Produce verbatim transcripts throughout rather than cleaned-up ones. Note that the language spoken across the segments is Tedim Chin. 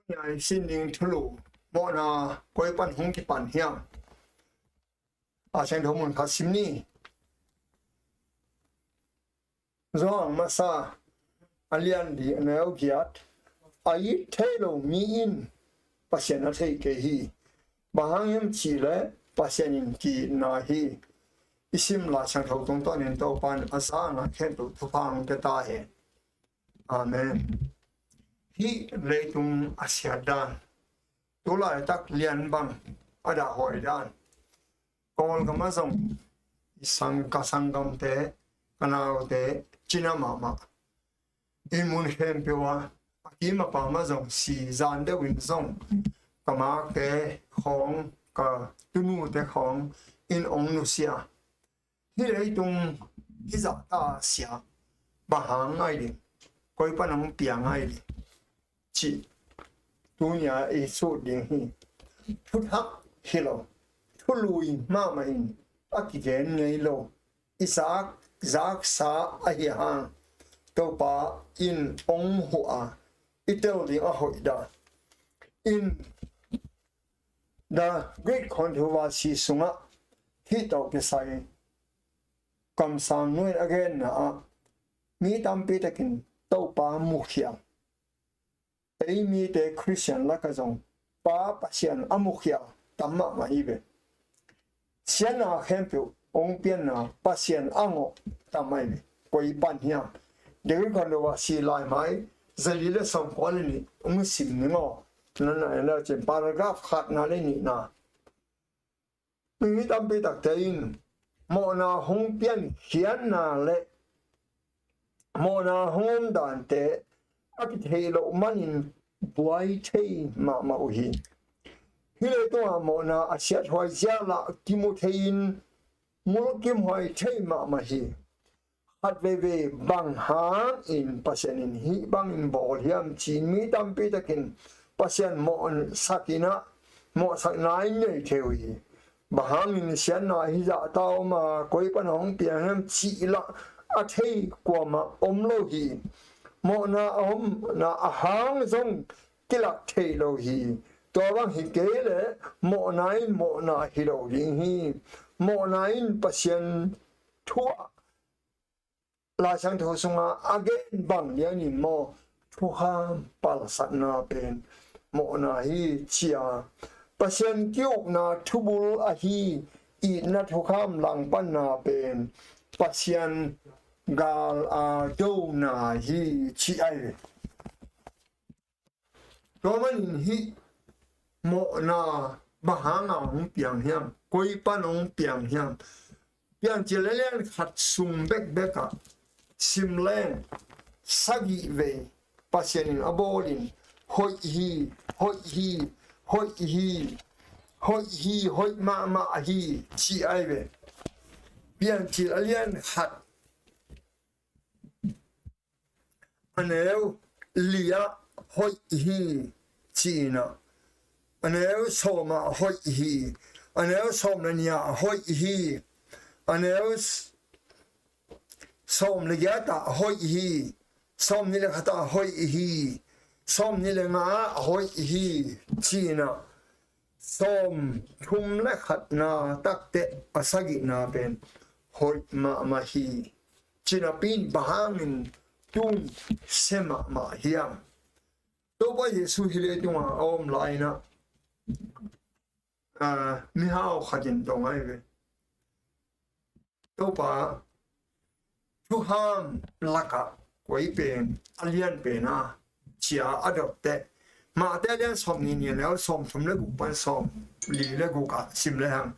Niai sin ding thulu mawhna koi pan hong kipan hiam? A siangtho mun khat sim ni. Johan masa a lian li a neu giat. A it thei lo mi in Pasian a thei kei hi. Bang hang hiam cihleh Pasian in ki-itna hi. I sim Lai Siangtho tungtawnin Topa in a zana khempeuh thupha hong pia ta hen. Amen. Hih leitung a siat dan, tu laitak lian bang a dahhuai dan, Kawlgam ah zong i sang, ka sanggamte, ka naute cina mahmah. Inn mun khempeuh ah a kim a pam ah zong si, zan deuh in zong ka makte khawng, ka tunute khawng in ong nusia. Hih leitung hih zahta sia, bang hang ngai ding, koi pan hong pia ngai ding cih tunia i sut ding hi. Thuthak hi lo, thului mahmah in a kigen ngei lo, i zak, zaksa ahi hang Topa in ong huh a, i tel ding a hoih dan. In The Great Controversy sungah hih tawh kisai kamsang nu in a genna ah mi tampi takin Topa mukhial, ei mite Khristian lakah zong Pa Pasian a mukhial tam mahmah hi ve. Siatna khempeuh ong pianna Pasian a ngawh tam ahi ve. Koi pan hiam? The Great Controversy laimai zali le sawmkua le nih ong sim ning aw. Nana ena cin paragraph khatna le nihna. Mi tampi takte in mawhna hong piankhiatna le mawhna hong om dante a kitheih loh manin buai thei mahmah uh hi. Hih leitungah mawhna a siathuai zia lah kimu thei-in mulkimhuai thei mahmah hi. Khat veivei bang hangin Pasian in hih bangin bawl hiam ci-in mi tampi takin Pasian mawhsak in ah, mawhsakna in nei thei uh hi. Bang hangin siatna hih zahta om a, koi pan hong piang hiam cih lah a thei kuamah om lo hi. Mawhna a omna a hang zong kilak thei lo hi. Tua bang hi kei leh mawhna in mawhna hi lo ding hi. Mawhna in Pasian thu ah Lai Siangtho sungah a gen bang lianin maw, thukham palsatna pen mawhna hi ci a, Pasian ki-ukna thubul ahi itna thukham langpanna pen Pasian gal a dona hi ci ahi ve. Tua manin hih mawhna bang hanga hong piang hiam? Koi pan hong piang hiam? Piancil a lian khat sung bekbek ah sim leng sagih vei Pasian in a bawlin hoih hi, hoih hi, hoih hi, hoih hi, hoih mahmah hi ci ahi ve. Piancil a lian khat a neu li ah hoih hi ci-in ah, a neu sawm ah hoih hi, a neu sawm le nih ah hoih hi, a neu s-, sawm le giat ah hoih hi, sawm nih le khat ah hoih hi, sawm nih le nga ah hoih hi ci-in ah, sawm thum le khatna takteh a sagihna pen hoih mahmah hi. Ci napi in bang hangin tun sia mahmah hiam? Topa Jesu hih leitungah a om lai-in ah, ah, mihau khat in dong ahi ve. Topa, thukham lakah koi pen a lian pen a, ci a a dot teh, Mate a lian sawm nih, nih a neu sawm thum le guk pan sawm li le guk ah sim le hang,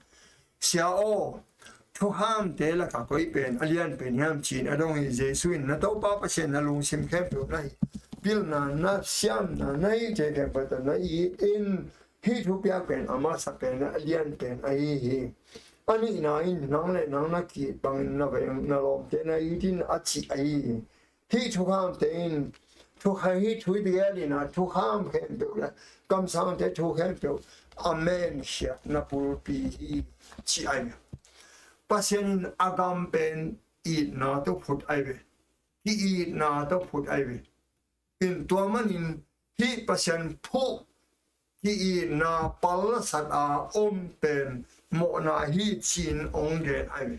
Sia aw, thukhamte lakah koi pen a lian pen hiam ci-in a dong hi. Jesu in, na Topa Pasian na lungsim khempeuh na hih, pilna, na siamna, na hihte khempeuh tawh na it in, hih thupiak pen a masa pen a lian pen ahi hi. A nihna in nang le nang na ki-it bangin na veng na lawmte na it in a cih ahi hi. Hih thukhamte in thukha, hih thu i gelin ah thukham khempeuh le kamsangte thu khempeuh a menkhiatna pulpi hi ci ahi hi. Pasian in a gam pen itna tawh phut ahi ve. Ki-itna tawh phut ahi ve. In tua manin Hih Pasian phuh ki-itna palsat a om pen mawhna hi ci-in hong gen ahi ve.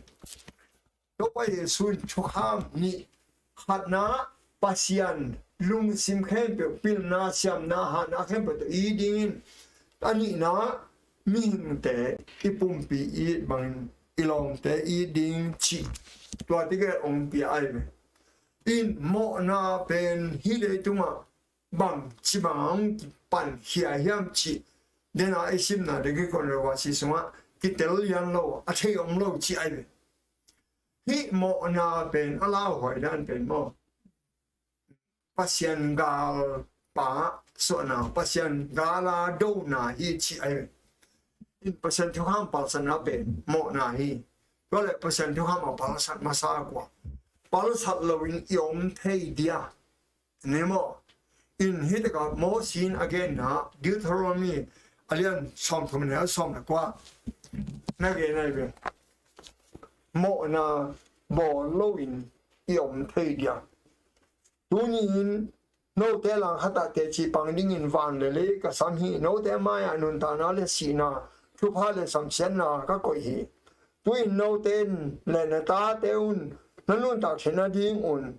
Topa Jesu in thukham nih, khatna, Pasian lungsim khempeuh, pilna, siamna, hahna khempeuh tawh it dingin, a nihna, mihingte i pumpi it bangin i lawmte it ding cih tua tegel hong pia ahi ve. In mawhna pen hih leitungah bangci bang a hong kipan khia hiam cih, dena i simna The Great Controversy sungah kitel lian lo, a thei om lo cih ahi ve. Hih mawhna pen a lauhuai dan pen maw, Pasian gal pa suahna, Pasian gal a dona hi cih ahi ve. In Pasian thukham palsatna pen mawhna hi. Tua leh Pasian thukham a palsat masa kua? Palsat loin i om thei dia? Ni maw? In hih takah Moses in a genna Deuteronomy a lian sawmthum le sawm le kua na gen ahi ve. Mawhna bawl loin i om thei dia? Tuni-in note langkhat ah teci pang dingin van le lei ka sam hi. Note mai-ah nuntakna le sihna, thupha le samsiatna ka koih hi. Tu-in note in le na tate un na nuntak theihna dingun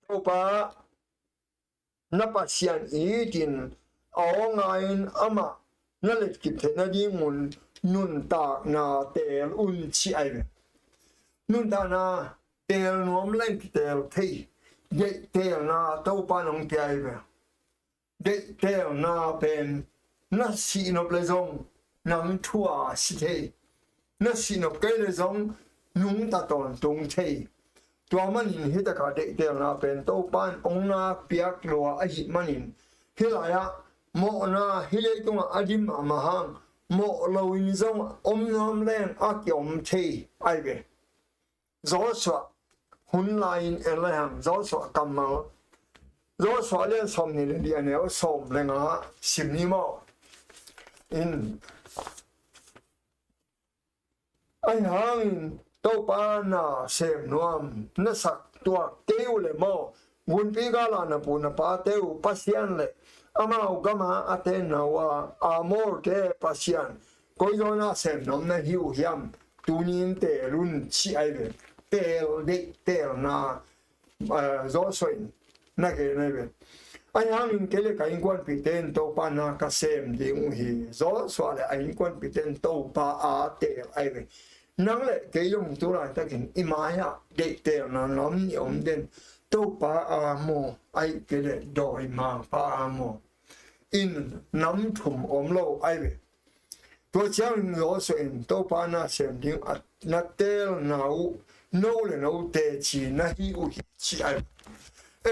Topa na Pasian itin a awnga-in amah na letkip theihna dingun nuntakna teel un cih ahi ve. Nuntakna teel nuam leng kiteel thei, deihtelna Topa in hong pia ahi ve. Deihtelna pen na sihnop le zong nang thu-a si thei, na sihnop kei le zong nungta tawntung thei. Tua manin hih takah deihtelna pen Topa in hong nakpiak lua ahih manin, hih lai-ah mawhna hih leitungah a dim mahmah hang, mawh loin zong om nuam leng a kiom thei ahi ve. Joshua hun lai-in en lai hang, Joshua kammal, Joshua lian sawmnih le li, a neu sawm le nga sim ni maw? In ahi hangin Topa na sem nuam na sak tuak kei uh le maw, gunpi gala na pu na pate uh Pasian le amau gama a tenna uh a Amorte Pasian koizaw na sem nuam na hi uh hiam? Tuni-in teel un cih ahi ve. Teel, deihtelna, eh, Joshua in na gen ahi ve. Ahi hangin kei le ka innkuanpihte in Topa na ka sem ding uh hi. Joshua le a innkuanpihte in Topa a teel ahi ve. Nang le kei zong tu laitakin i mai-ah deihtelna nam nih om den. Topa a maw, ahih kei leh dawimangpa a maw? In nam thum om lo ahi ve. Tua ciangin Joshua in Topa na sem ding a na teelna uh no le no teci na hi uh hi cih ahi ve.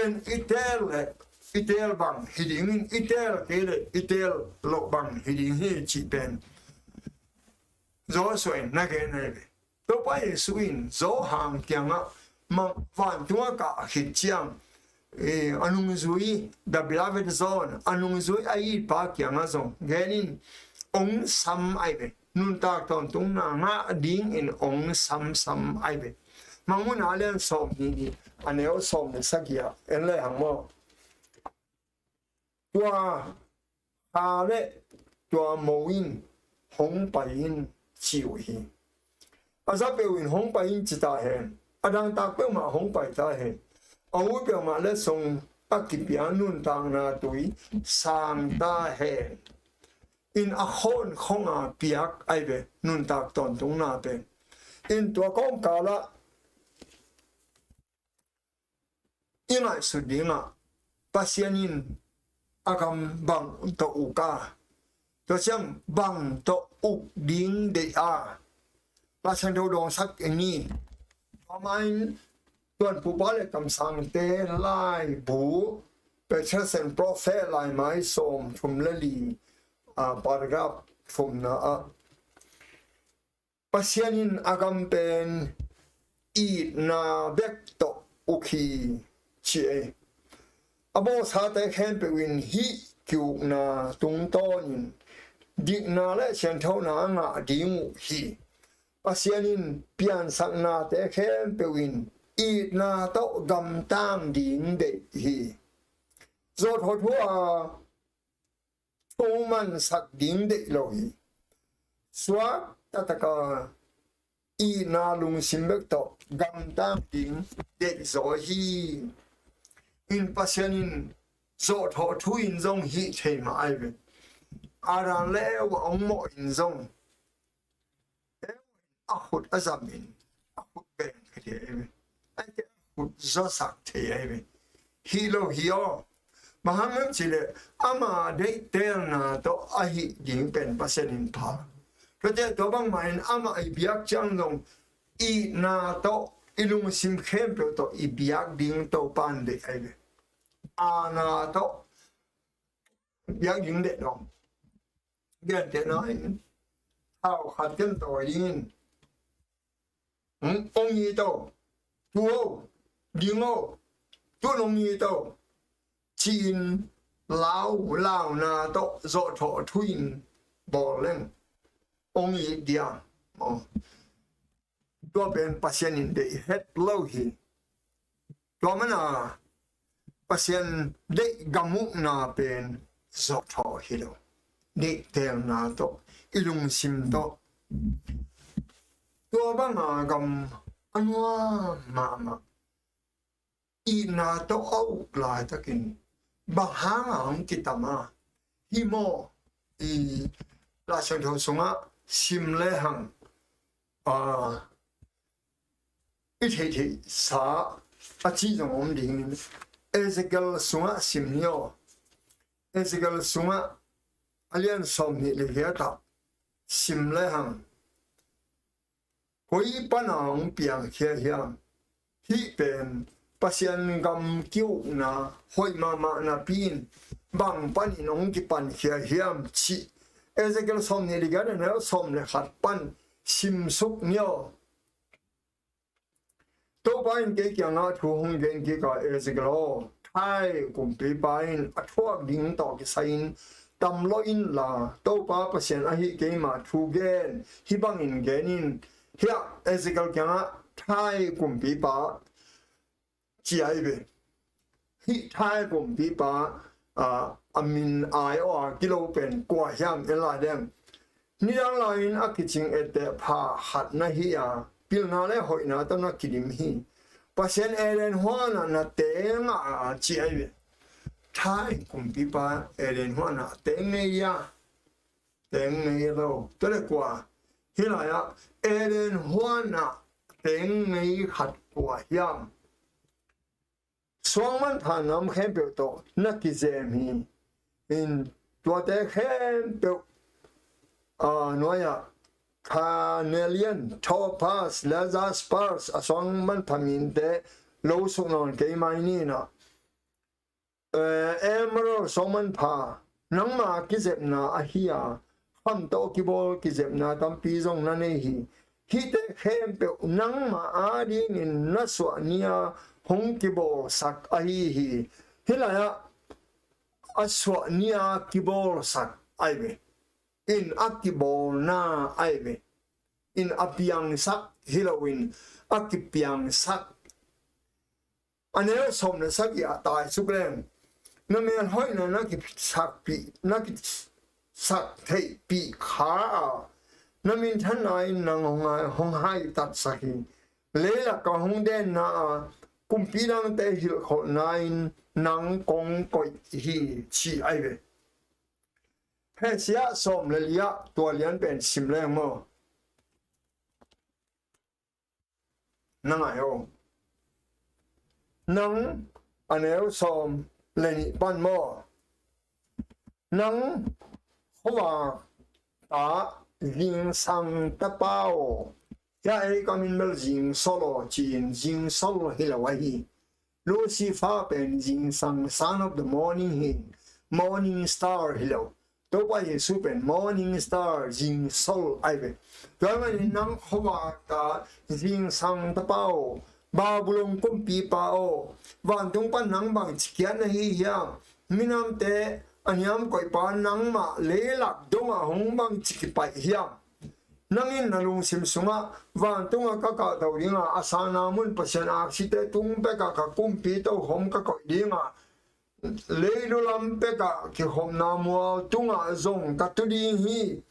En i teel le i teel bang hi dingin, i teel kei le i teel loh bang hi ding hi cih pen Joshua in na gen ahi ve. Topa Jesu in Johan kiangah mang vantungah kah khit ciang, eh, a nungzui, the beloved John, a nungzui a itpa kiangah zong genin hong sam ahi ve. Nuntak tawntungna ngah dingin hong samsam ahi ve. Mangmuhna lian sawm nih nih, a neu sawm le sagih ah en le hang maw? Tua kha le tua mo in hong pai in ci uh hi. A za peuh in hong pai in ci ta hen. A dangtak peuhmah hong pai ta hen. A ui peuhmah le sung a kipia nuntakna tui sang ta hen. In a khawn khong a piak ahi ve nuntak tawntungna pen. In tua kawmkalah i ngaihsut dingah Pasian in a gam bang tawh uk a, tua ciang bang tawh uk ding deih a, Pasian tawh dawngsak i ni. Tua mahin tuanpupa le kamsangte laibu, Patriarchs and Prophets laimai sawm thum le li, a, paragraph thumna ah Pasian in a gam pen itna bek tawh uk hi ci e. A bawlsate khempeuh in hih ki-ukna tungtawnin dikna le sianthona ngah ding uh hi. Pasian in piansaknate khempeuh in itna tawh gamtang ding deih hi. zawhthawh thu a thu mansak ding deih lo hi. Suak taktak a itna lungsim bek tawh gamtang ding deih zaw hi. In Pasian in zawhthawh thu in zong hih thei mah ahi ve. Adam le Eva hong mawh in zong a khut a zam in a khut beng thei ahi ve. Ahi kei a khut zawsak thei ahi ve. Hih lo hi aw. Bang hang hiam cih leh ama deihtelna tawh a hih ding pen Pasian in pha. Tuate tua bangmah in amah i biak ciang zong itna tawh i lungsim khempeuh tawh i biak ding Topa in deih ahi ve. Aana tawh biak ding deih lo. Gentehna in thau khat ken tawi dingin, hong it o, tu o, ding o, tu hong it o ci-in lau, launa tawh zawhthawh thu in bawl leng hong it dia. Tua pen Pasian in deih het lo hi. Tua mana Pasian deih gam ukna pen zawhthawh hi lo. Deihtelna tawh i lungsim tawh tua banga gam a nuam mahmah. Itna tawh a uk laitakin bang hanga hong kitam a, hi maw? I Lai Siangtho sungah sim lehang, a, i theihtheihsa a cih zong om dingin Ezekiel sungah sim ni aw. Ezekiel sungah a lian sawmnih le giat ah sim lehang koi pana hong piangkhia hiam? Hih pen Pasian gam ki-ukna hoih mahmah napi in bang panin hong kipankhia hiam cih Ezekiel sawmnih le giat a neu sawm le khat pan simsuk ni aw. Topa in kei kiangah thu hong gen kik a, Ezekiel aw, Thai kumpipa in a thuak ding tawh kisai-in tam lawh inla, Topa Pasian ahi keima thu gen hih bangin gen in. Hiah Ezekiel kiangah Thai kumpipa ci ahi ve. Hih Thai kumpipa, a, a min ai aw a kilo pen kua hiam en lai deng. Nidang lai-in a kicing etteh pha khat na hi a, pilna le hoihna tawh na kidim hi. Pasian Eden huanah na teng a, ci ahi ve. Thai kumpipa Eden huanah teng ngei a, teng ngei lo. Tua le kua? Hih lai-ah Eden huanah teng ngei khat kua hiam? Suang manpha nam khempeuh tawh na kizem hi. In tuate khempeuh, a, nuai-ah carnelian, topaz le jaspers a suang manpha minte lo suk nawn kei mai ni na. Eh, emerald suang manpha nangma kizepna ahi a, kham tawh kibawl kizepna tampi zong na nei hi. Hihte khempeuh nangmah adingin na suah ni-a hong kibawlsak ahi hi. Hih lai-ah a suah ni-a kibawlsak ahi ve. In a kibawlna ahi ve. In a piangsak hi loin a kipiangsak. A neu sawm le sagih ah tai suk leng, na melhoihna na kisakpih, na kisak theihpih kha a, na minthanna in nang hong hai, hong haitatsak hi. Leilak a hong denna a, kumpi dangte hilhkholhna in nang kong koih hi, ci ahi ve. Hesaiah sawm le li-ah tua lian pen sim leng maw. Na ngai aw. Nang a neu sawm le nih pan maw. Nang khuavak ta zingsang tapa aw. Hia ei kam in bel zingsol aw ci-in zingsol hi lo ahi. Lucifer pen zingsang, son of the morning hi, morning star hi lo. Topa Jesu pen morning star, zingsol ahi ve. Tua ahih manin nang khuavak ta zingsang tapa aw, Babylon kumpipa aw, vantung pan nang bangci kiat na hi hiam? Minamte a niamkoihpa nangmah leilak dongah hong bangci kipaih hiam? Nang in na lungsim sungah, vantungah ka kahto dinga, a sanna mun Pasian aksite tung pekah ka kumpi tokhom ka koih dinga, leilu lam pekah kikhopna mual tungah zong ka tu ding hi.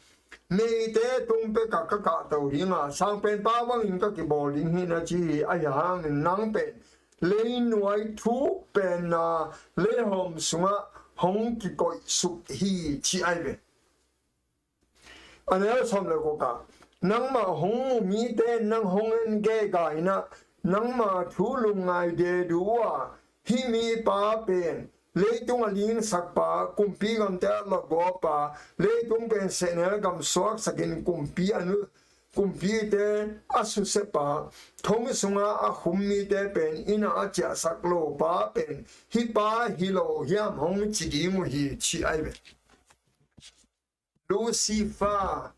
Meite tung pekah ka kahto ding a, sangpenpa bangin ka kibawl ding hi na ci hi. Ahi hangin nang pen leinuai thuk penna leihawm sungah hong kikoihsuk hi ci ai ve. A neu sawm le guk ah, nangmah hong mu mite nang hong en gega in ah, nangma thu lungngai dedu uh a, hih mipa pen leitung a lingsakpa, kumpi gamte a lawpgawpa, leitung pen sehnel gam suaksakin kumpi a nu kumpite a susepa, thong sunga a khum mite pen inn ah a ciahsak lopa pen hih pa hi lo hiam hong ci ding uh hi ci ai ve. Lucifer,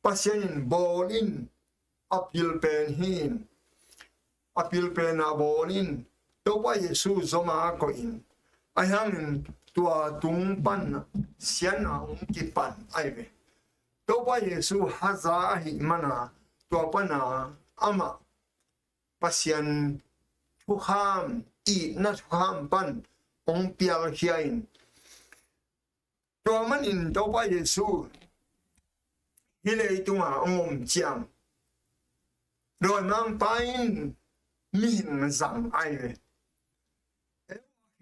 Pasian in bawl in a pil pen hi in, a pil pen a bawl in Topa Jesu zoma a koih in, ahi hangin tua tung pan siatna hong kipan ai ve. Topa Jesu haza ahih mana tua pana amah Pasian thukham, itna thukham pan hong pialkhia in, tua manin Topa Jesu hih leitunga hong om ciang dawimangpa in mihing zang ai ve.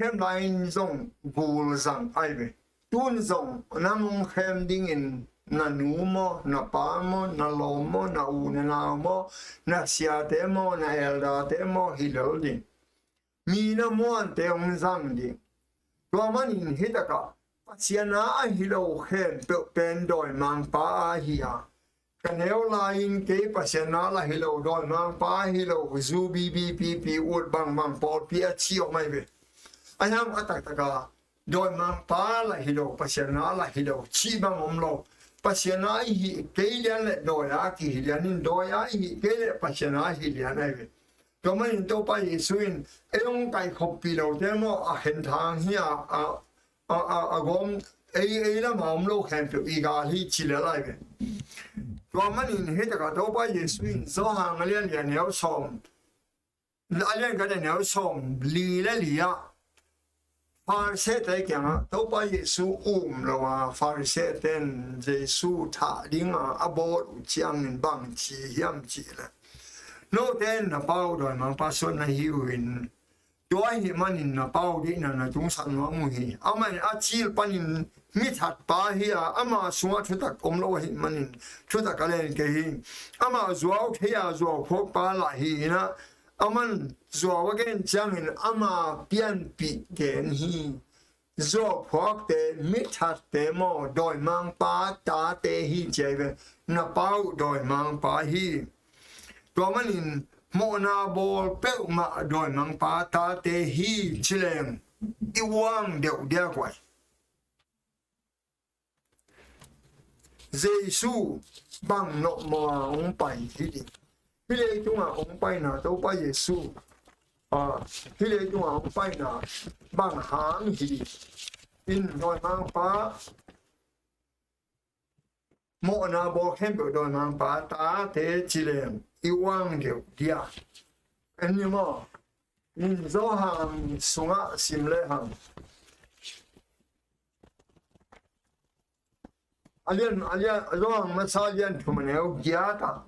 Khem lai in zong gul zang ai ve. Tun zong nang hong khem dingin na nu maw, na pa maw, na lawm maw, na u na nau maw, na siate maw, na eldate maw hi lel ding. Mi na muante hong zang ding. Tua manin hih takah Pasian a ahi lo khempeuh pen dawimangpa a hi a, ka neu lai-in kei Pasian a la hi lo, dawimangpa a hi lo, zu bibi pipi ut bangbang pawlpi a ci om ai ve. Ahi hang a taktaka dawimangpa la hi lo, Pasian a la hi lo cih bang om lo. Pasian a i hih kei lian le dawi a kihi lian in, dawi a i hih kei le Pasian a hi lian ai ve. Tua manin Topa Jesu in ei hong kaikhoppih lote maw, a khenthang hi a, a, a, a, a gawm ei, ei lama om lo khempeuh i gal hi ci lel ai ve. Tua manin hih takah Topa Jesu in Johan a lian li a neu sawm, a lian khat a neu sawm li le li ah Pharisee-te kiangah Topa Jesu um lo a, Pharisee-te in Jesu thah dinga a bawl uh ciangin bang ci hiam cih leh, note in na pa uh dawimangpa suan na hi uh in, tua ahih manin na pa uh deihna na tungsak nuam uh hi. Amah in a cil panin mithatpa hi a, ama sungah thutak om lo ahih manin thutak a len kei hi. Amah zuau thei a zuau phuakpa lah hi in ah, aman zuau a gen ciangin ama pianpih gen hi. Zuau phuakte, mithatte maw, dawimangpa tate hi ci ai ve. Na pa uh dawimangpa hi. Tua manin mawhna bawl peuhmah dawimangpa tate hi ci leng i uang deuh diak uai. Jesu bang nawhmaw a hong pai hi ding. Hih leitungah hong paina Topa Jesu, ah, hih leitungah hong paina bang hang hi ding. In dawimangpa mawhna bawl khempeuh dawimangpa tate ci leng i uang deuh dia. En ni maw? In Johan sungah sim le hang. A lian, a lian, Johan masa lian thum a neu giat ah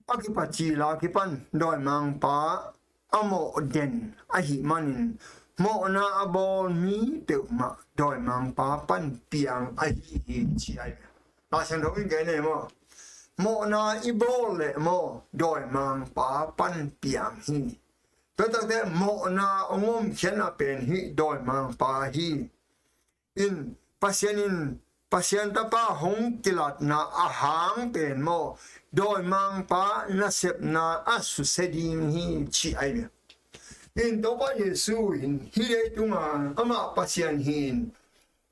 a kipacil a kipan dawimangpa a mawh den ahih manin mawhna a bawl mi peuhmah dawimangpa pan piang ahi hi ci ai. Lai Siangtho in gen ei maw? Mawhna i bawl leh maw dawimangpa pan piang hi. Tua takte mawhna a ngomkhiatna pen hih dawimangpa hi. In Pasian in Pasian Tapa hong kilatna a hang pen maw dawimangpa nasepna a susia ding hi ci ai ve. In Topa Jesu in hih leitunga amah Pasian hi in,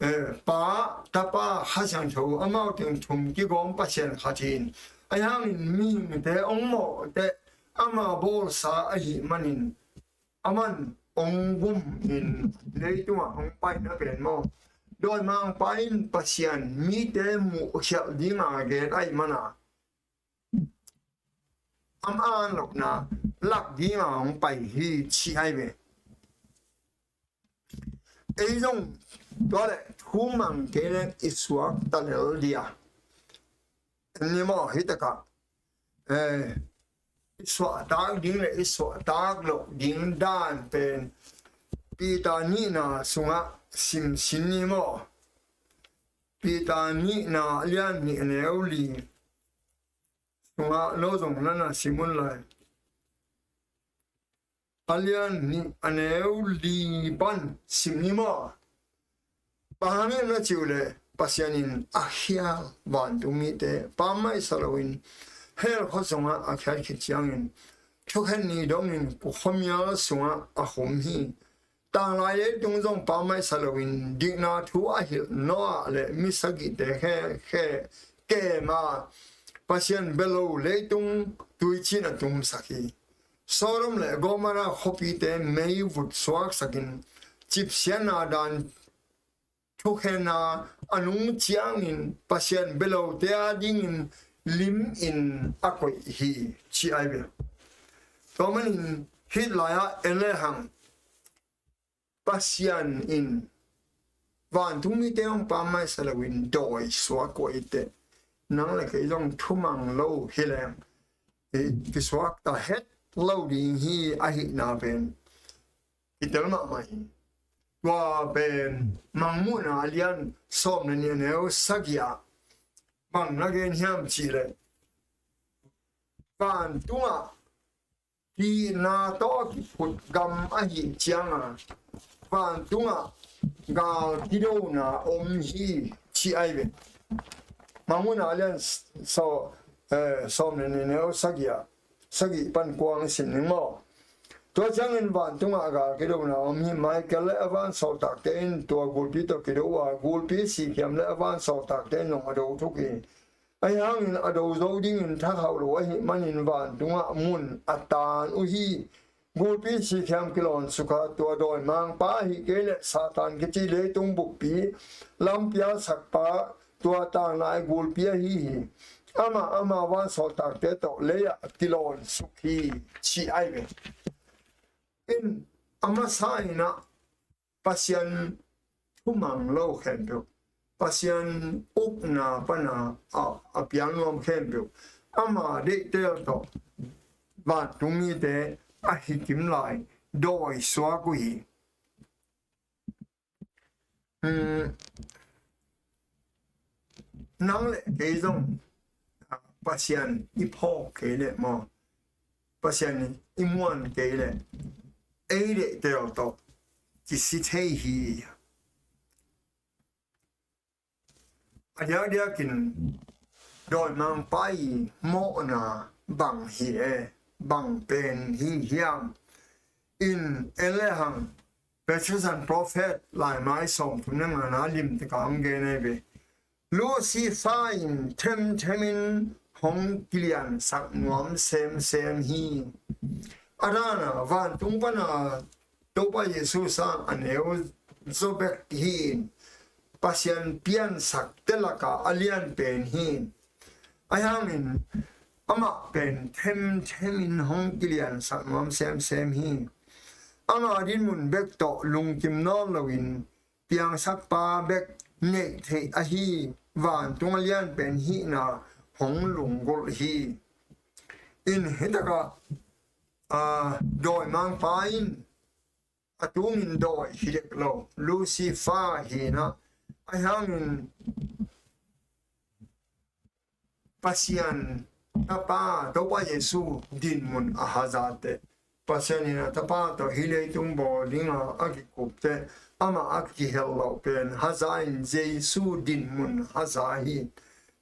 eh, Pa, Tapa, Kha Siangtho amau teng thum kigawm Pasian khat hi in, ahi hangin mihingte hong mawh teh ama bawlsa ahih manin aman hong gum in leitungah hong paina pen maw dawimangpa in Pasian mite muhkhialh dinga gen ahih mana a man lohna lak dinga hong pai hi ci ai ve. ei zong tua le thumang kei le i suak ta lel dia. Ni maw, hi takah, eh, i suahtak ding le i suahtak loh ding dan pen Peter nihna sungah simsin ni maw. Peter nihna alian nih aneu li sungah no zong nana sim un lai. Alian nih aneu li pan sim ni maw. Bang hangin na cih uh leh Pasian in a khial vantung mite pammaih sa loin hell khua sungah a khial khit ciangin thukhen ni dongin khuamial sungah a khum hi. Tanglai leitung zong pammaih sa loin dikna thu a hilh Noah le mi sagihte khe, khe kema Pasian bia lo leitung tuicin a tumsak hi. Sodom le Gomorrah khuapite meivut suaksakin cipsiatna dan thukhenna a nung ciangin Pasian bia lote a dingin limin a koih hi ci ai ve. Tua manin hih lai-ah en le hang Pasian in vantung mite hong pammaih sa loin dawi suak uh ei teh, nang le kei zong thumang lo hi leng, i kisuak ta het lo ding hi ahihna pen kitel mahmah hi. Tua pen Mangmuhna alian sawm le nih aneu sagih ah bang na gen hiam cih leh vantungah hihna tawh a kiphut gam ahih cianga vantungah gal kidona om hi ci ai ve. Mangmuhna alian saw, eh, sawm le nih aneu sagih ah, sagih pan kua hong sim ning maw. Tua ciangin vantungah gal kidona om hi. Michael le a vansawltakte in tua gulpi tawh kido uh a, gulpi sikhiam le a vansawltakte in zong a do thuk hi. Ahi hangin a do zo dingin thakhauh lo ahih manin vantungah mun a taan uh hi. Gulpi sikhiam kilawn suk a, tua dawimangpa ahih kei leh Satan kici leitung bukpi lampi a sakpa, tua tanglai gulpi ahi hi. Amah ama vansawltakte tawh lei-ah kilawn suk hi ci ai ve. In a masa in ah Pasian thumang lo khempeuh, Pasian ukna pana a, a piang nuam khempeuh, ama deihtel tawh vantung mite a hikim lai dawi suak uh hi. Hmm. Nang le kei zong, ah, Pasian i phawk kei leh maw, Pasian i muan kei leh ei deihtel tawh kisi thei hi. A diakdiakin dawimangpa i mawhna bang hi e, bang pen hi hiam? In en le hang Petrus and Prophet laimai sawmthum le ngana lim tekah hong gen ahi ve. Lucifer in themthemin hong kiliansak nuam semsem hi. A dana vantung pana Topa Jesu sang a neu zaw bek hi in, Pasian piansakte laka a lianpen hi in. Ahi hangin amah pen themthemin hong kiliansak nuam semsem hi. Ama dinmun bek tawh lungkim nawn loin piangsakpa bek neih theih ahi vantung a lianpen hihna hong lunggulh hi. In hitakah, ah, dawimangpa in a tungin dawi hi dek lo, Lucifer hi in ah, ahi hangin Pasian Tapa, Topa Jesu dinmun a haza teh, Pasian in a Tapa tawh hih leitung bawl dinga a kikupte, amah a kihel loh pen haza in Jesu dinmun haza hi.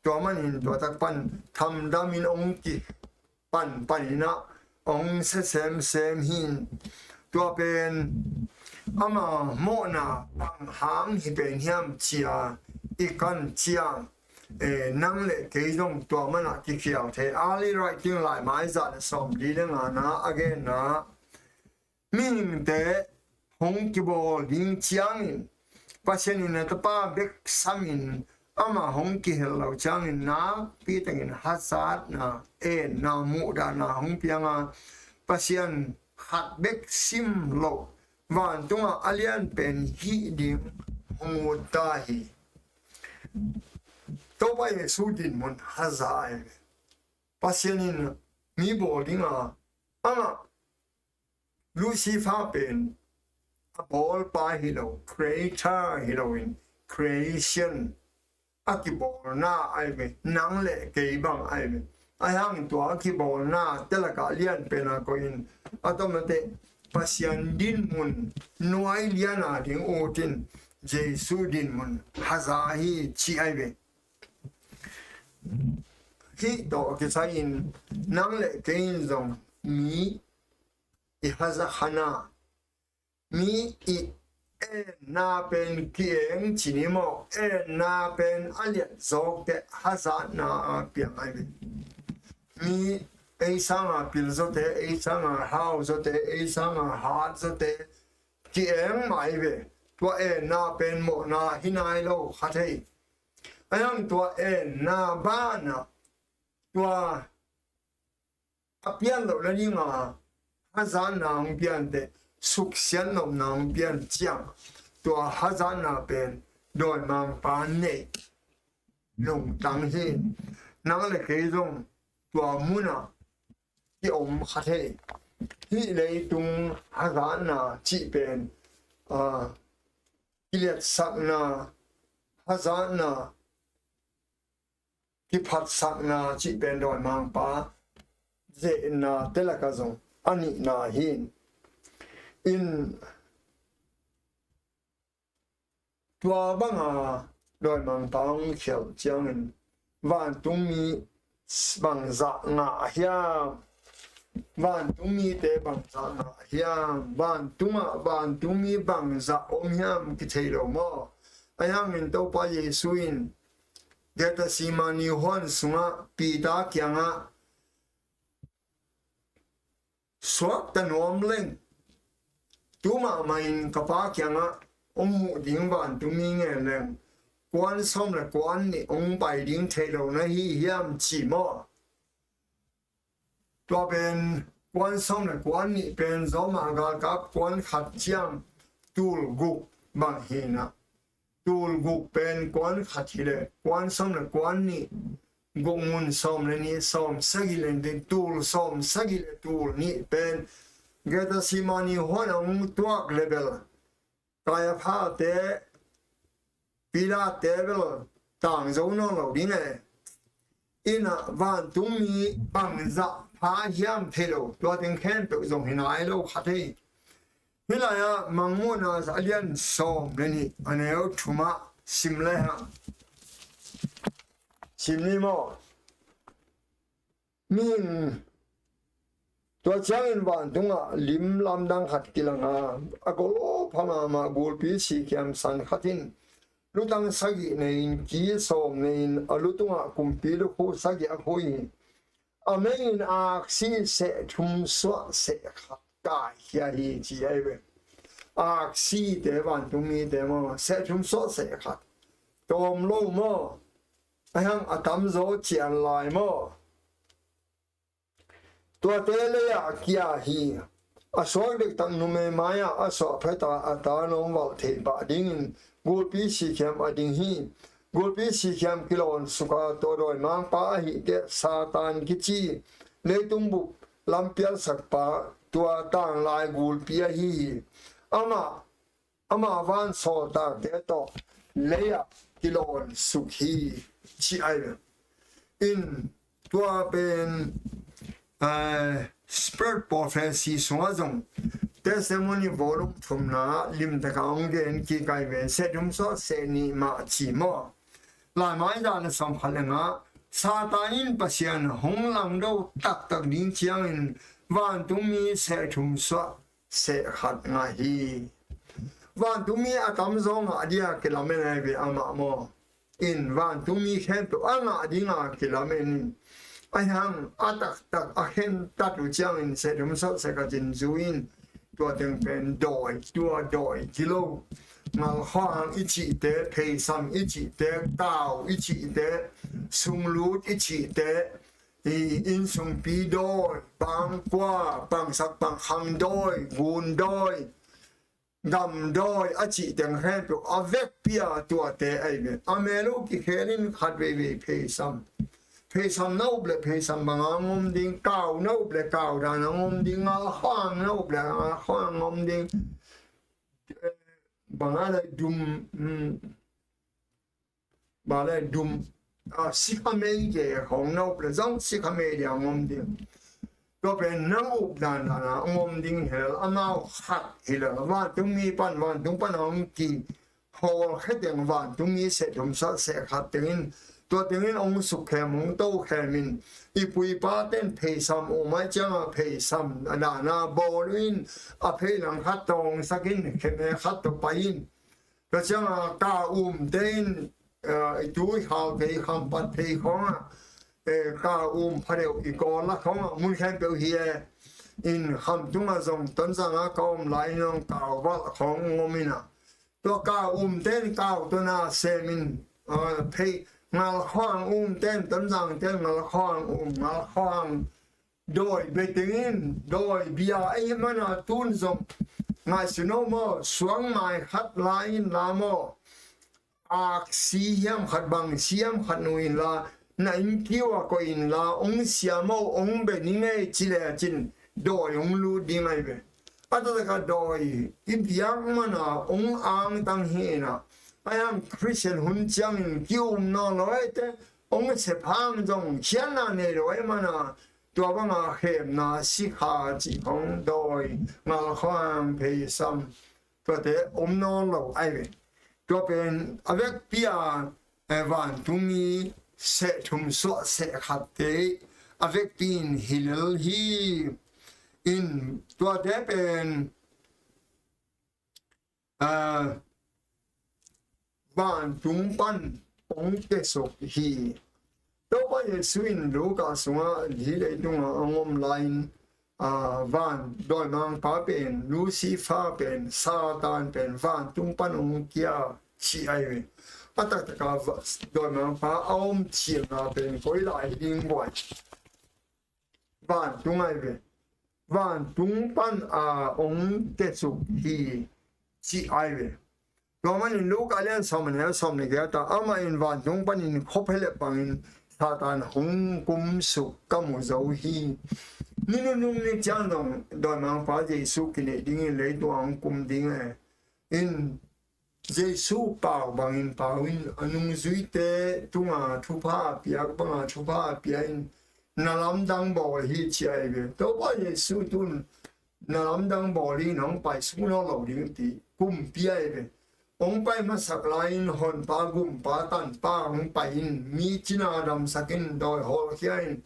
Tua manin tua tak pan thamdamin hong kipan panin ah hong sia semsem hi. Tua pen ama mawhna bang hang hi pen hiam cia i kan ciang, eh, nang le kei zong tua manah kikhial thei. Early writing laimai zah le sawmli le ngana a genna, mihingte hong kibawl ding ciangin Pasian in a Tapa bek samin ama hong kihel lo ciangin nakpi takin hazatna, enna, muhdahna hong pianga, Pasian khat bek sim loh vantungah a lianpen hih ding hong ut ta hi. Topa Jesu dinmun haza ahi ve. Pasian in mi bawl dinga a ngah Lucifer pen a bawlpa hi lo, creator hi loin creation a kibawlna ahi ve, nang le kei bang ahi ve. Ahi hang tua a kibawlna te lakah lianpen a koih in a tomate Pasian dinmun nuai liana ding utin Jesu dinmun haza hi ci ahi ve. Hih tawh kisai in nang le kei in zong mi i haza khana, mi i enna pen ki-eng ci ni maw, enna pen a liat zawkte hazatna a piang ahi ve. Mi ei sanga pil zawte, ei sanga hau zawte, ei sanga hat zawte ki-eng mah ahi ve. Tua enna pen mawhna hi nai lo kha thei. Ahi hang tua enna banah tua a pian loh le dinga hazatna hong pianteh, suksiat nopna hong pian ciang tua hazatna pen dawimangpa neih lungtang hi. Nang le kei zong tua munah ki-om kha thei. Hih leitung hazatna cih pen a, kiliatsakna, hazatna, kiphatsakna cih pen dawimangpa zehna te lakah zong a nihna hi. In tua banga dawimangpa hong khialh ciangin vantungmi bangzah ngah hiam? Vantungmite bangzah ngah hiam? Vantungah vantungmi bangzah om hiam kithei lo maw? Ahi hangin Topa Jesu in Gethsemane huan sungah Peter kiangah suakta nuam leng, tu mahmah in ka Pa kiangah hong huh ding vantungmi ngen leng kuan sawm le kuan nih hong pai ding theih lo na hi hiam ci maw? Tua pen kuan sawm le kuan nih pen Roma galkap kuan khat ciang tul guk bang hi na. Tul guk pen kuan khat hileh kuan sawm le kuan nih, guk ngun sawm le nih, sawm sagih le nih, tul sawm sagih le tul nih pen Gethsemane huan a hong tuak le bel Kaiapha te, Pilat te bel tang zo nawn lo ding e. Ina vantungmi bangzah pha hiam thei lo, tua teng khempeuh zong hi nai lo kha thei. Hih lai-ah Mangmuhna a lian sawm le nih a neu thumah sim le hang. Sim ni maw? Mihing tua ciangin vantungah lim lamdang khat kilang a, a golo pha mahmah gulpi sikhiam sang khat in lutang sagih nei-in ki sawm nei-in a lutungah kumpi lukhu sagih a khui hi. A mei in aksi seh thum suah seh khat kaikhia hi ci ahi ve. Aksi te vantungmi te maw, seh thum suah seh khat tawm lo maw? Ahi hang a tamzaw cian lai maw? Tuate lei-ah kia hi. A suak dektak numei mai-ah a suah phet a, a ta nawm valh theih pah dingin gulpi sikhiam a ding hi. Gulpi sikhiam kilawn suk a, tua dawimangpa ahih keh Satan kici leitung bup lampialsakpa, tua tanglai gulpi ahi hi. Amah ama vansawltakte tawh lei-ah kilawn suk hi ci ahi ve. In tua pen, eh, Spirit Prophecy sungah zong Testimony volume thumna limtaka hong gen kik ahi ve, seh thum suah seh nih mah ci maw? Laimai zan a sawm khat le nga, Satan in Pasian hong langdo taktak ding ciangin vantungmi seh thum suah seh khat ngah hi. Vantungmi a tamzaw ngah dia kilamen ahi ve amah maw? In vantungmi khempeuh a ngah dinga kilamen in, ahi hang a taktak a khentat uh ciangin seh thum suah seh khat in zu in, tua teng pen dawi, tua dawi kilo, ngalkhuang i cihte, pheisam i cihte, kau i cihte, sunglut i cihte, i innsungpi dawi, pangkua, pangsak pangkhang dawi, gun dawi, gamdawi a cih teng khempeuh a vekpi a tuate ahi ve. A mel uh kikhel in khat veivei pheisam, pheisam na up le pheisam banga ngom ding, kau na up le kau dana ngom ding, ngalkhuang na up le ngalkhuang ngom ding, banga le dum, banga le dum, sikha mei ge khong na up le zong sikha mei dia ngom ding. Tua pen nang up dan dana ngom ding hel, amau khat hi le vantungmi pan, vantung pan hong ki hawlkhia teng vantungmi seh thum suah seh khat tengin, tua tengin hong sukkhem hong tokhem in, i pu i pa ten pheisam um ahih cianga pheisam a dana bawl uh in, a phei langkhat tawngsak in, kheme khat tawh pai in. Tua cianga kau umte in, i tu i khau kei khampat phei khawngah, kau um phadeuh i kawl lak khawngah mun khempeuh hi e. In khamtungah zong Tonzang a ka om lai in zong kau valh khawng ngom in a, tua kau umte in kau tawna sem in, phei ngalkhuang umte in, Tonzangte in ngalkhuang um, ngalkhuang dawi bia tengin, dawi bia ahih mana tun zong ngaihsun o maw, suangmai khat la in la maw, aksi hiam khat, bangsi hiam khat nu in la, na innkiu ah koih in la, hong siam o, hong bia ning ei ci lecin dawi hong lut ding ahi ve. A taktak a dawi i biak mana hong angtang hi in a, ahi hang Khristian hun ciangin ki-um nawn lo ahih teh, hong sep hang zong khiatna nei lo ahih mana, tua banga khemna, sikha cih khong, dawi, ngalkhuang, pheisam, tuate om nawn lo ahi ve. Tua pen a vekpi a, vantungmi seh thum suah seh khatte a vekpi in hi lel hi. In tuate pen vantung pan hong kiasuk hi. Topa Jesu in Luka sungah hih leitunga a om lai-in, van dawimangpa pen, Lucifer pen, Satan pen vantung pan hong kia cih ahi ve. A taktaka dawimangpa a om thimna pen koi lai hi ding guai? Vantung ahi ve. Vantung pan a hong kiasuk hi cih ahi ve. Tua manin Luka lian sawm a neu sawm le giat ah, amah in vantung panin khuaphelep bangin Satan hong kumsuk ka mu zo hi. Ni nunung ni ciang dong dawimangpa Jesu kineih dingin leitung a hong kum ding e. In Jesu pau bangin pau in, a nungzuite tunga thupha a piak banga thupha a pia in, na lamdang bawl hi ci ahi ve. Topa Jesu tun na lamdang bawl in hong pai suk nawn lo ding ti kumpi ahi ve. Hong pai masak lai-in honpa, gumpa, tanpa hong pai in, mi cina damsak in, dawi hawlkhia in,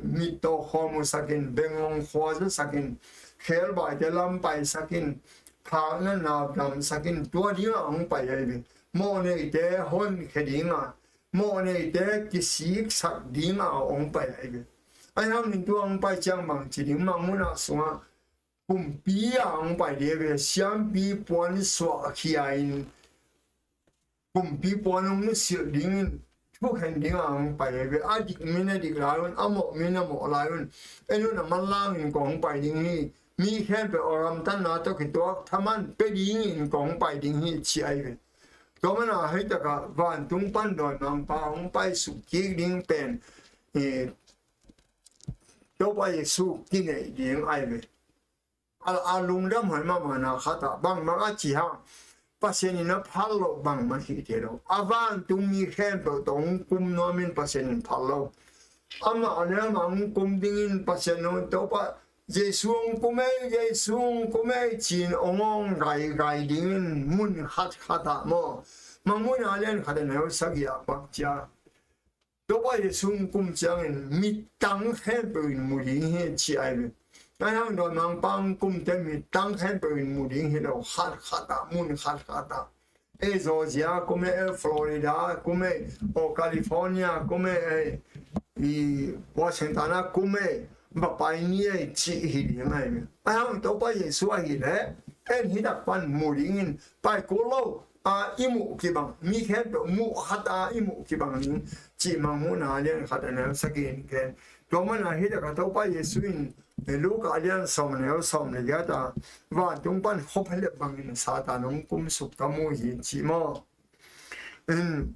mittaw khawm usak in, beng hong khuazasak in, khebaite lam paisak in, phakna na damsak in, tua dinga hong pai ahi ve. Mawhneite honkhia dinga, mawhneite kisiksak dinga hong pai ahi ve. Ahi hangin tua hong pai ciang bangci ding, mangmuhna sungah kumpi a hong pai ding ahi ve. Siampi puan suahkhia in, kumpi puan hong nusilh dingin thukhen dinga hong pai ahi ve. A dik min a dik lai un, a mawh min a mawh lai un, en un, a manlangin kong pai ding hi. Mi khempeuh a gamtatna tawh kituak thaman pia dingin kong pai ding hi ci ahi ve. Tua mana hei takah vantung pan dawimangpa hong paisuk kik ding pen Topa Jesu kineih ding ahi ve. A lungdam hoi mahmahna khatah bangmah a ci hang, Pasian in a phal loh bangmah hi thei lo. A vantungmi khempeuh tawh hong kum nuamin Pasian in phal lo. Amah a liama hong kum dingin Pasian hong, Topa Jesu hong kum ei, Jesu hong kum ei ci-in hong awng gaigai dingin mun khatkhatah maw, Mangmuhna lian khat a neu sagih ah bang cia, Topa Jesu hong kum ciangin midang khempeuh in mu ding hi ci ahi ve. Ahi hang dawimangpa hong kumte midang khempeuh in mu ding hi lo, khatkhatah, mun khatkhatah. Ei Georgia kum e, ei Florida kum e, o California kum e, ei Washington a kum e, va pai ni ei cih hi ding ahi ve. Ahi hang Topa Jesu ahih leh En hi tak pan mu dingin pai kul lo a i muh kibang, mi khempeuh muh khat a i muh kibang ding cih Mangmuhna lian khat a neu sagih in gen. Tua mana hi tak a Topa Jesu in Luka lian sawm neu sawm le giat a vantung pan khuaphelep bangin Satan hong kumsuk ka mu hi ci maw? In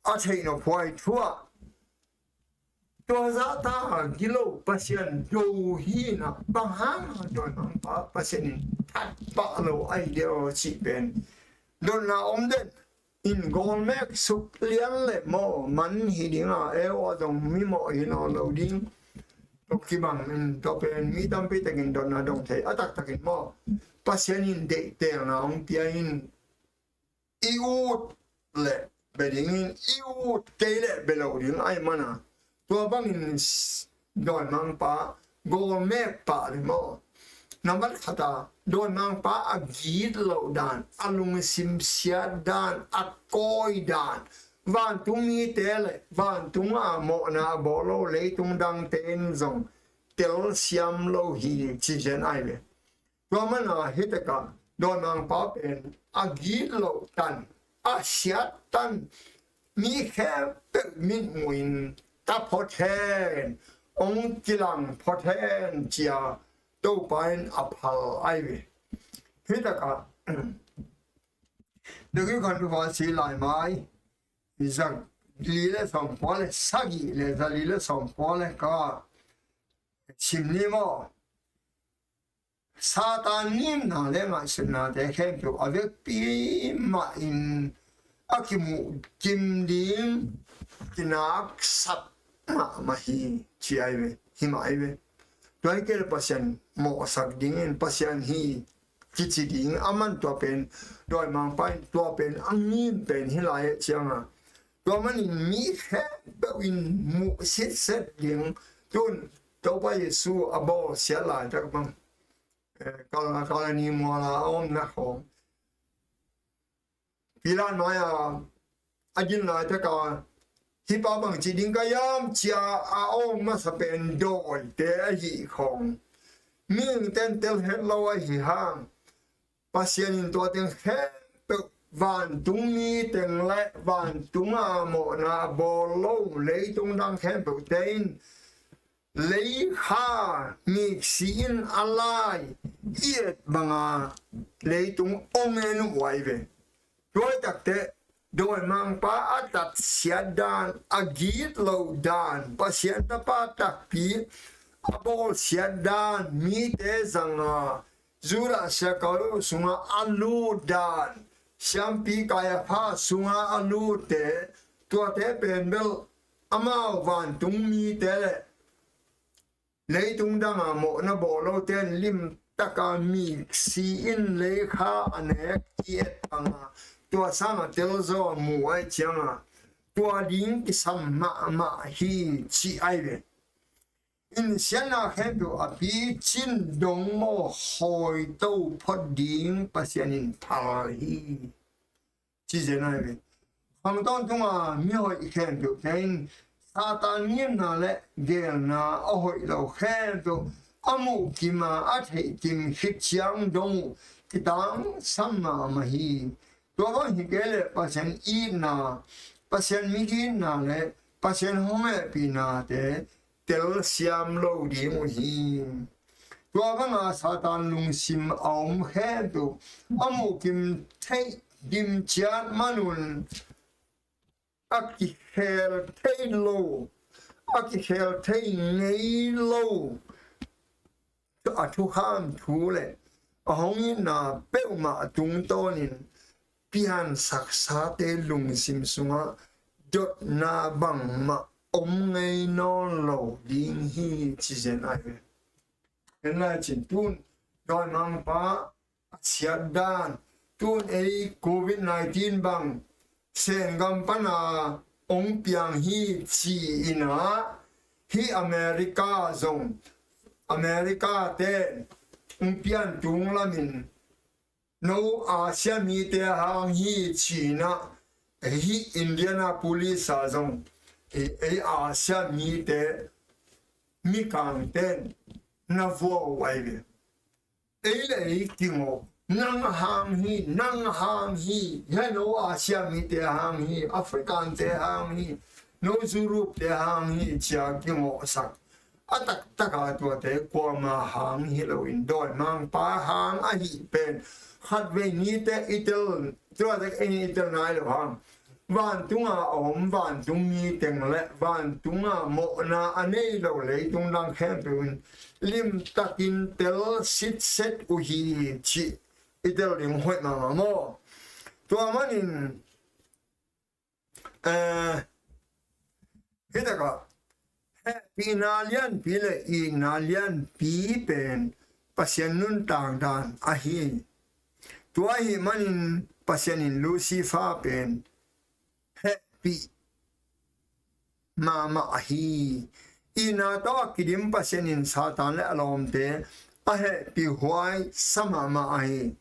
a theih nophuai thu ah tua zahta gilo Pasian do hi na, bang hang a dawimangpa Pasian in that pah lo ai deuh cih pen dotna om den. In gawlmek suk lian le maw man hi dinga, eu a zong mimawh hi nawn lo ding. Tua kibang in tua pen mi tampi takin dotna dong thei a taktakin maw Pasian in deihtelna hong pia in i ut le be dingin i ut kei le be lo ding ai mana. Tua bangin dawimangpa gawlmek pah le maw? Nambat khata dawimangpa a git loh dan, a lungsim siat dan, a kawi dan, vantung mite le vantung a mawhna a bawl lo leitung dangte in zong telsiam lo hi ci zen ai ve. Tua mana hi tak a dawimangpa pen a git loh tan, a siat tan, mi khempeuh mitmuhin ta phot hen, hong kilang phot hen cia Topa in a phal ai ve. Hi tak a Dagikhan Lufa si lai mai zak li le sawm kua le sagih le za li le sawm kua le ka sim ni maw? Satan ngimna le ngaihsutnate khempeuh a vekpi mahin a kimuh kim ding kinaksak mahmah hi ci ai ve, hi mah ai ve. Tua hi kei le Pasian mawhsak dingin Pasian hi kici ding a man tua pen dawimangpa in tua pen a ngim pen hi lai e cianga. Tua manin mi khempeuh in muh sitset ding tun Topa Jesu a bawl siat laitak bang, eh, kal, kal ni muala a omna khawng Pilat mai-a a din laitaka hih pa bangci ding ka hiam cia a awng masa pen dawite ahi khawng mihingten tel het lo ahi hang Pasian in tua teng khempeuh vantung mi teng le vantung a mawhna a bawl lo leitung dang khempeuhte in leikha miksi in a lai i et banga leitung ong en uh ai ve. Tuaitakte dawimangpa a tatsiat dan, a gitloh dan, Pasian tapa takpi a bawlsiat dan, mite zanga Judah Iskariot sunga a lut dan, siampi Kaiapha sunga a lutte, tuate pen bel amau vantung mite le leitung danga mawhna bawl lote in limtaka miksi in leikha a nek i et panga tua sanga telzaw a mu ai cianga tua ding kisam mahmah hi ci ai ve. In siatna khempeuh a picin dong maw hawito phot ding Pasian in phal hi. Ci zen ai ve. Khang tawntunga mihoih khempeuhte in Satan ngimna le geelna a hoih lo khempeuh a muhkima a theihkim khit ciang dong uh kitangsam mahmah hi. Tua bang hi kei leh Pasian itna, Pasian migitna le Pasian hong hehpihnate telsiam lo ding uh hi. Tua banga Satan lungsim a om khempeuh a muhkim theih gimciat manun a kikhel thei lo, a kikhel thei ngei lo a thukham thu le a hong itna peuhmah tungtawnin piansaksate lungsim sungah dotna bangmah om ngei nawn lo ding hi ci zen ai ve. En lai cin tun dawimangpa a siat dan tun ei covid nineteen bang Sengam pana ong piang hi ci inah hi America zong America te ong pian tung lamin no Asia mite hang hi cinah ei hi Indianapolis a zong ei Asia mite mikangten na vua uh ai ve. Ei le ei kingawh nang hang hi, nang hang hi, hia no Asia mite hang hi, African te hang hi, no Europe te hang hi, cia kingawhsak. A taktaka tuate kuama hang hi loin dawimangpa hang ahi pen khatvei nite i tel, tuate i tel nai lo hang. Vantunga a om vantung mi teng le vantunga mawhna a nei lo leitung dang khempeuh in limtakin tel sitset uh hi cih i tel ding hoih mahmah maw? Tua manin, eh, hitakah hehpihna lianpi le itna lianpi pen Pasian nuntak dan ahi. Tua ahih manin Pasian in Lucifer pen hehpih mahmah ahi. Itna tawh a kidim Pasian in Satan le a lawmte a hehpih huai sa mahmah ahi.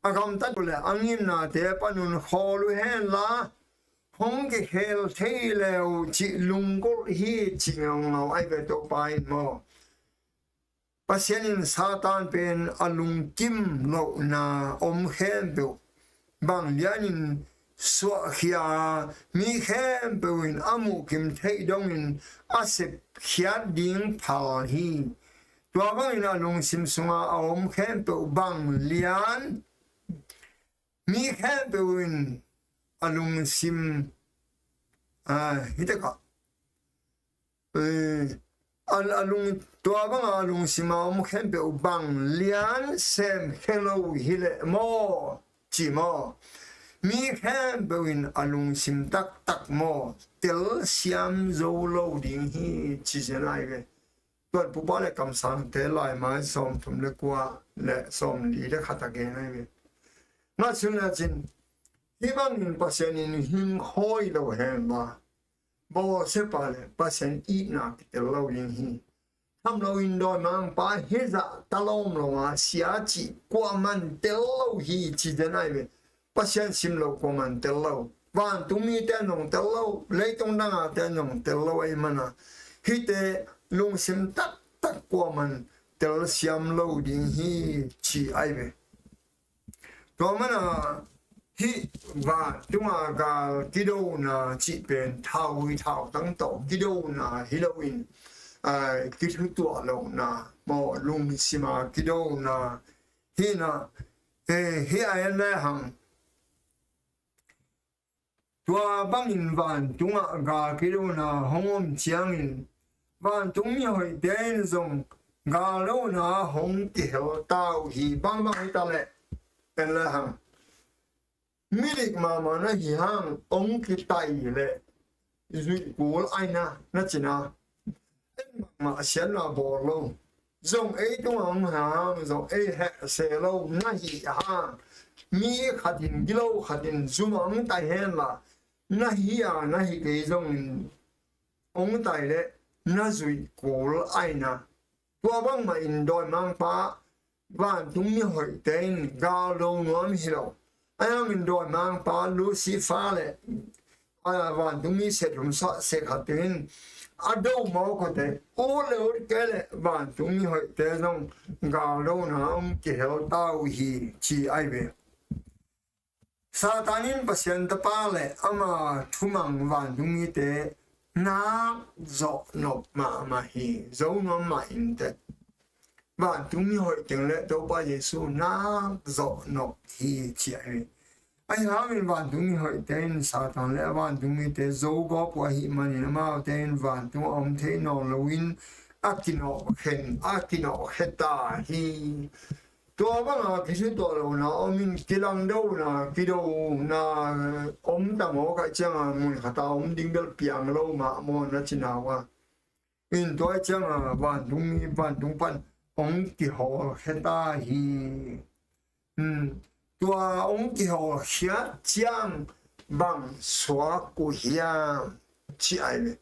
A gamtat uh le a ngimnate panun khawl uh henla hong kikhel thei le uh cih lunggulh hi ci ngaungau ai ve Topa in maw? Pasian in Satan pen a lungkim lohna om khempeuh bang lianin suahkhia a, mi khempeuh in a muhkim theih dongin a sepkhiat ding phal hi. Tua bangin a lungsim sunga a om khempeuh bang lian mi khempeuh in a lungsim, a, hitakah, eh, a, a lung, tua banga a lungsim a om khempeuh bang lian sem khe lo hi leh maw, ci maw? Mi khempeuh in a lungsim taktak maw, telsiam zo lo ding hi, ci zen ai ve. Tuan pupa le kamsangte laimai sawmthum le kua le sawmli le khat a gen ai ve. Ngaihsun le cin, hih bangin Pasian in hing khawi lo hen ma, bawlsiapa le Pasian itna kitel lo ding hi. Tham lo in dawimangpa hizah talawm lo a sia cih kuaman tel lo hi ci den ai ve. Pasian sim lo kuaman tel lo. Vantungmite nong tel lo, leitung dangate nong tel lo ei mana. Hihte lungsim taktak kuaman telsiam lo ding hi ci ai ve. Tua mana hih vantunga gal kidona cih pen thau hi thautang tawh kidona hi loin, ah, kithutuah lohna maw, lungsima kidona hi na, eh, hi a en le hang. Tua bangin vantungah gal kidona hong om ciangin vantung mihoihte in zong gal dona hong kihel ta uh hi. Bangbang hi ta leh en le hang, midik mahmah na hi hang hong kitai leh zuih kul aina na cina. En mahmah siatna bawl lo. Zong ei tungah hong hang zong ei heh se lo na hi hang, mi khatin gilo khatin zumah hong tai henla, na hi a na hi kei zongin hong tai leh na zuih kul aina. Tua bangmah in dawimangpa vantung mihoihte in gal do nuam hi lo. Ahi hangin dawimangpa Lucifer le, a, vantung mi sethum sah sekhat in a do mawk uh teh, ut le ut kei leh vantung mihoihte zong gal dona hong kihel ta uh hi ci ai ve. Satan in Pasian tapa le ama thumang vantung mite nak zawh nop mahmah hi. Zo nuam mah in teh, vantung mihoih teng le Topa Jesu nak zawh nop hi ci ai ve. Ahi hangin vantung mihoihte in Satan le a vantung mite zo gawp uh ahih manin amaute in vantung a om thei nawn loin a kinawhkhen, a kinawhkhe ta hi. Tua banga kithutuah lohna om in, kilangdona, kidona om ta mawk ahih cianga mun khata om ding bel piang lo mah maw na cina uh a. In tua cianga vantung mi, vantung pan hong kihawlkhe ta hi. Hmm. Tua hong kihawlkhiat ciang bang suak uh hiam ci ai ve.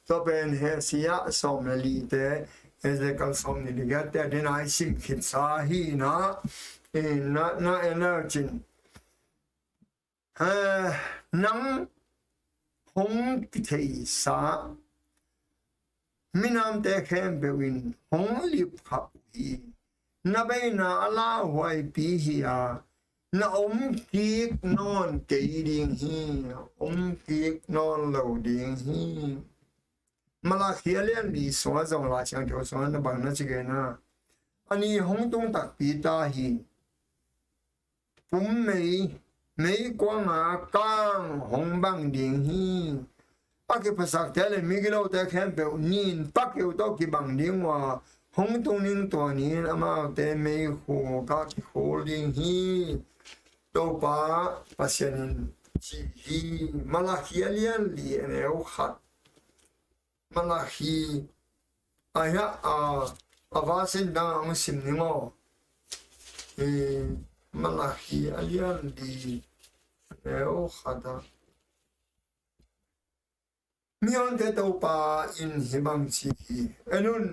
Tua pen Hosea sawm le lite, Ezekiel sawm le giatte a dena i sim khitsa hi na. In na, na en le cin. Eh, nang hong kitheisa minamte khempeuh in hong lipkhap uh hi. na beina a lauhuaipi hi a, na om kik nawn kei ding hi, om kik nawn lo ding hi. Malakhi a lian li sungah zong Lai Siangtho sungah na bang na ci gen a, a ni hong tung takpi ta hi. Pum mei, meikuang a kang hong bang ding hi. A kiphasakte le migilote khempeuh nin pakeu tawh kibang ding uh a, hong tung ding tua ni-in amaute meikhuk ah kikhul ding hi. Topa Pasian in ci hi. Malakhi a lian li a neu khat. Malakhi a hia a, a version dang a hong sim ning aw. Eh, Malakhi a lian li a neu khat ah. Mihonte Topa in hih bang ci hi. En un,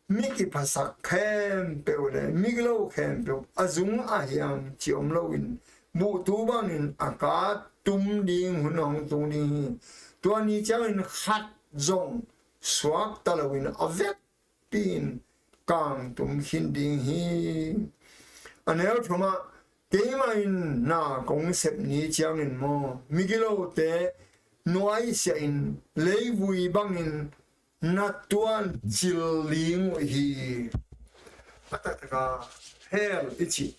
mi kiphasak khempeuh le migilo khempeuh a zung a hiam cih om loin, buhtu bangin a ka tum ding hun hong tung ding hi. Tua ni ciangin khat zong suakta loin a vekpi-in kang tum khin ding hi. A neu thumah, keimah in na kong sep ni ciangin maw, migilote nuaisiahin leivui bangin na tuancil ding uh hi. A taktak a hell i cih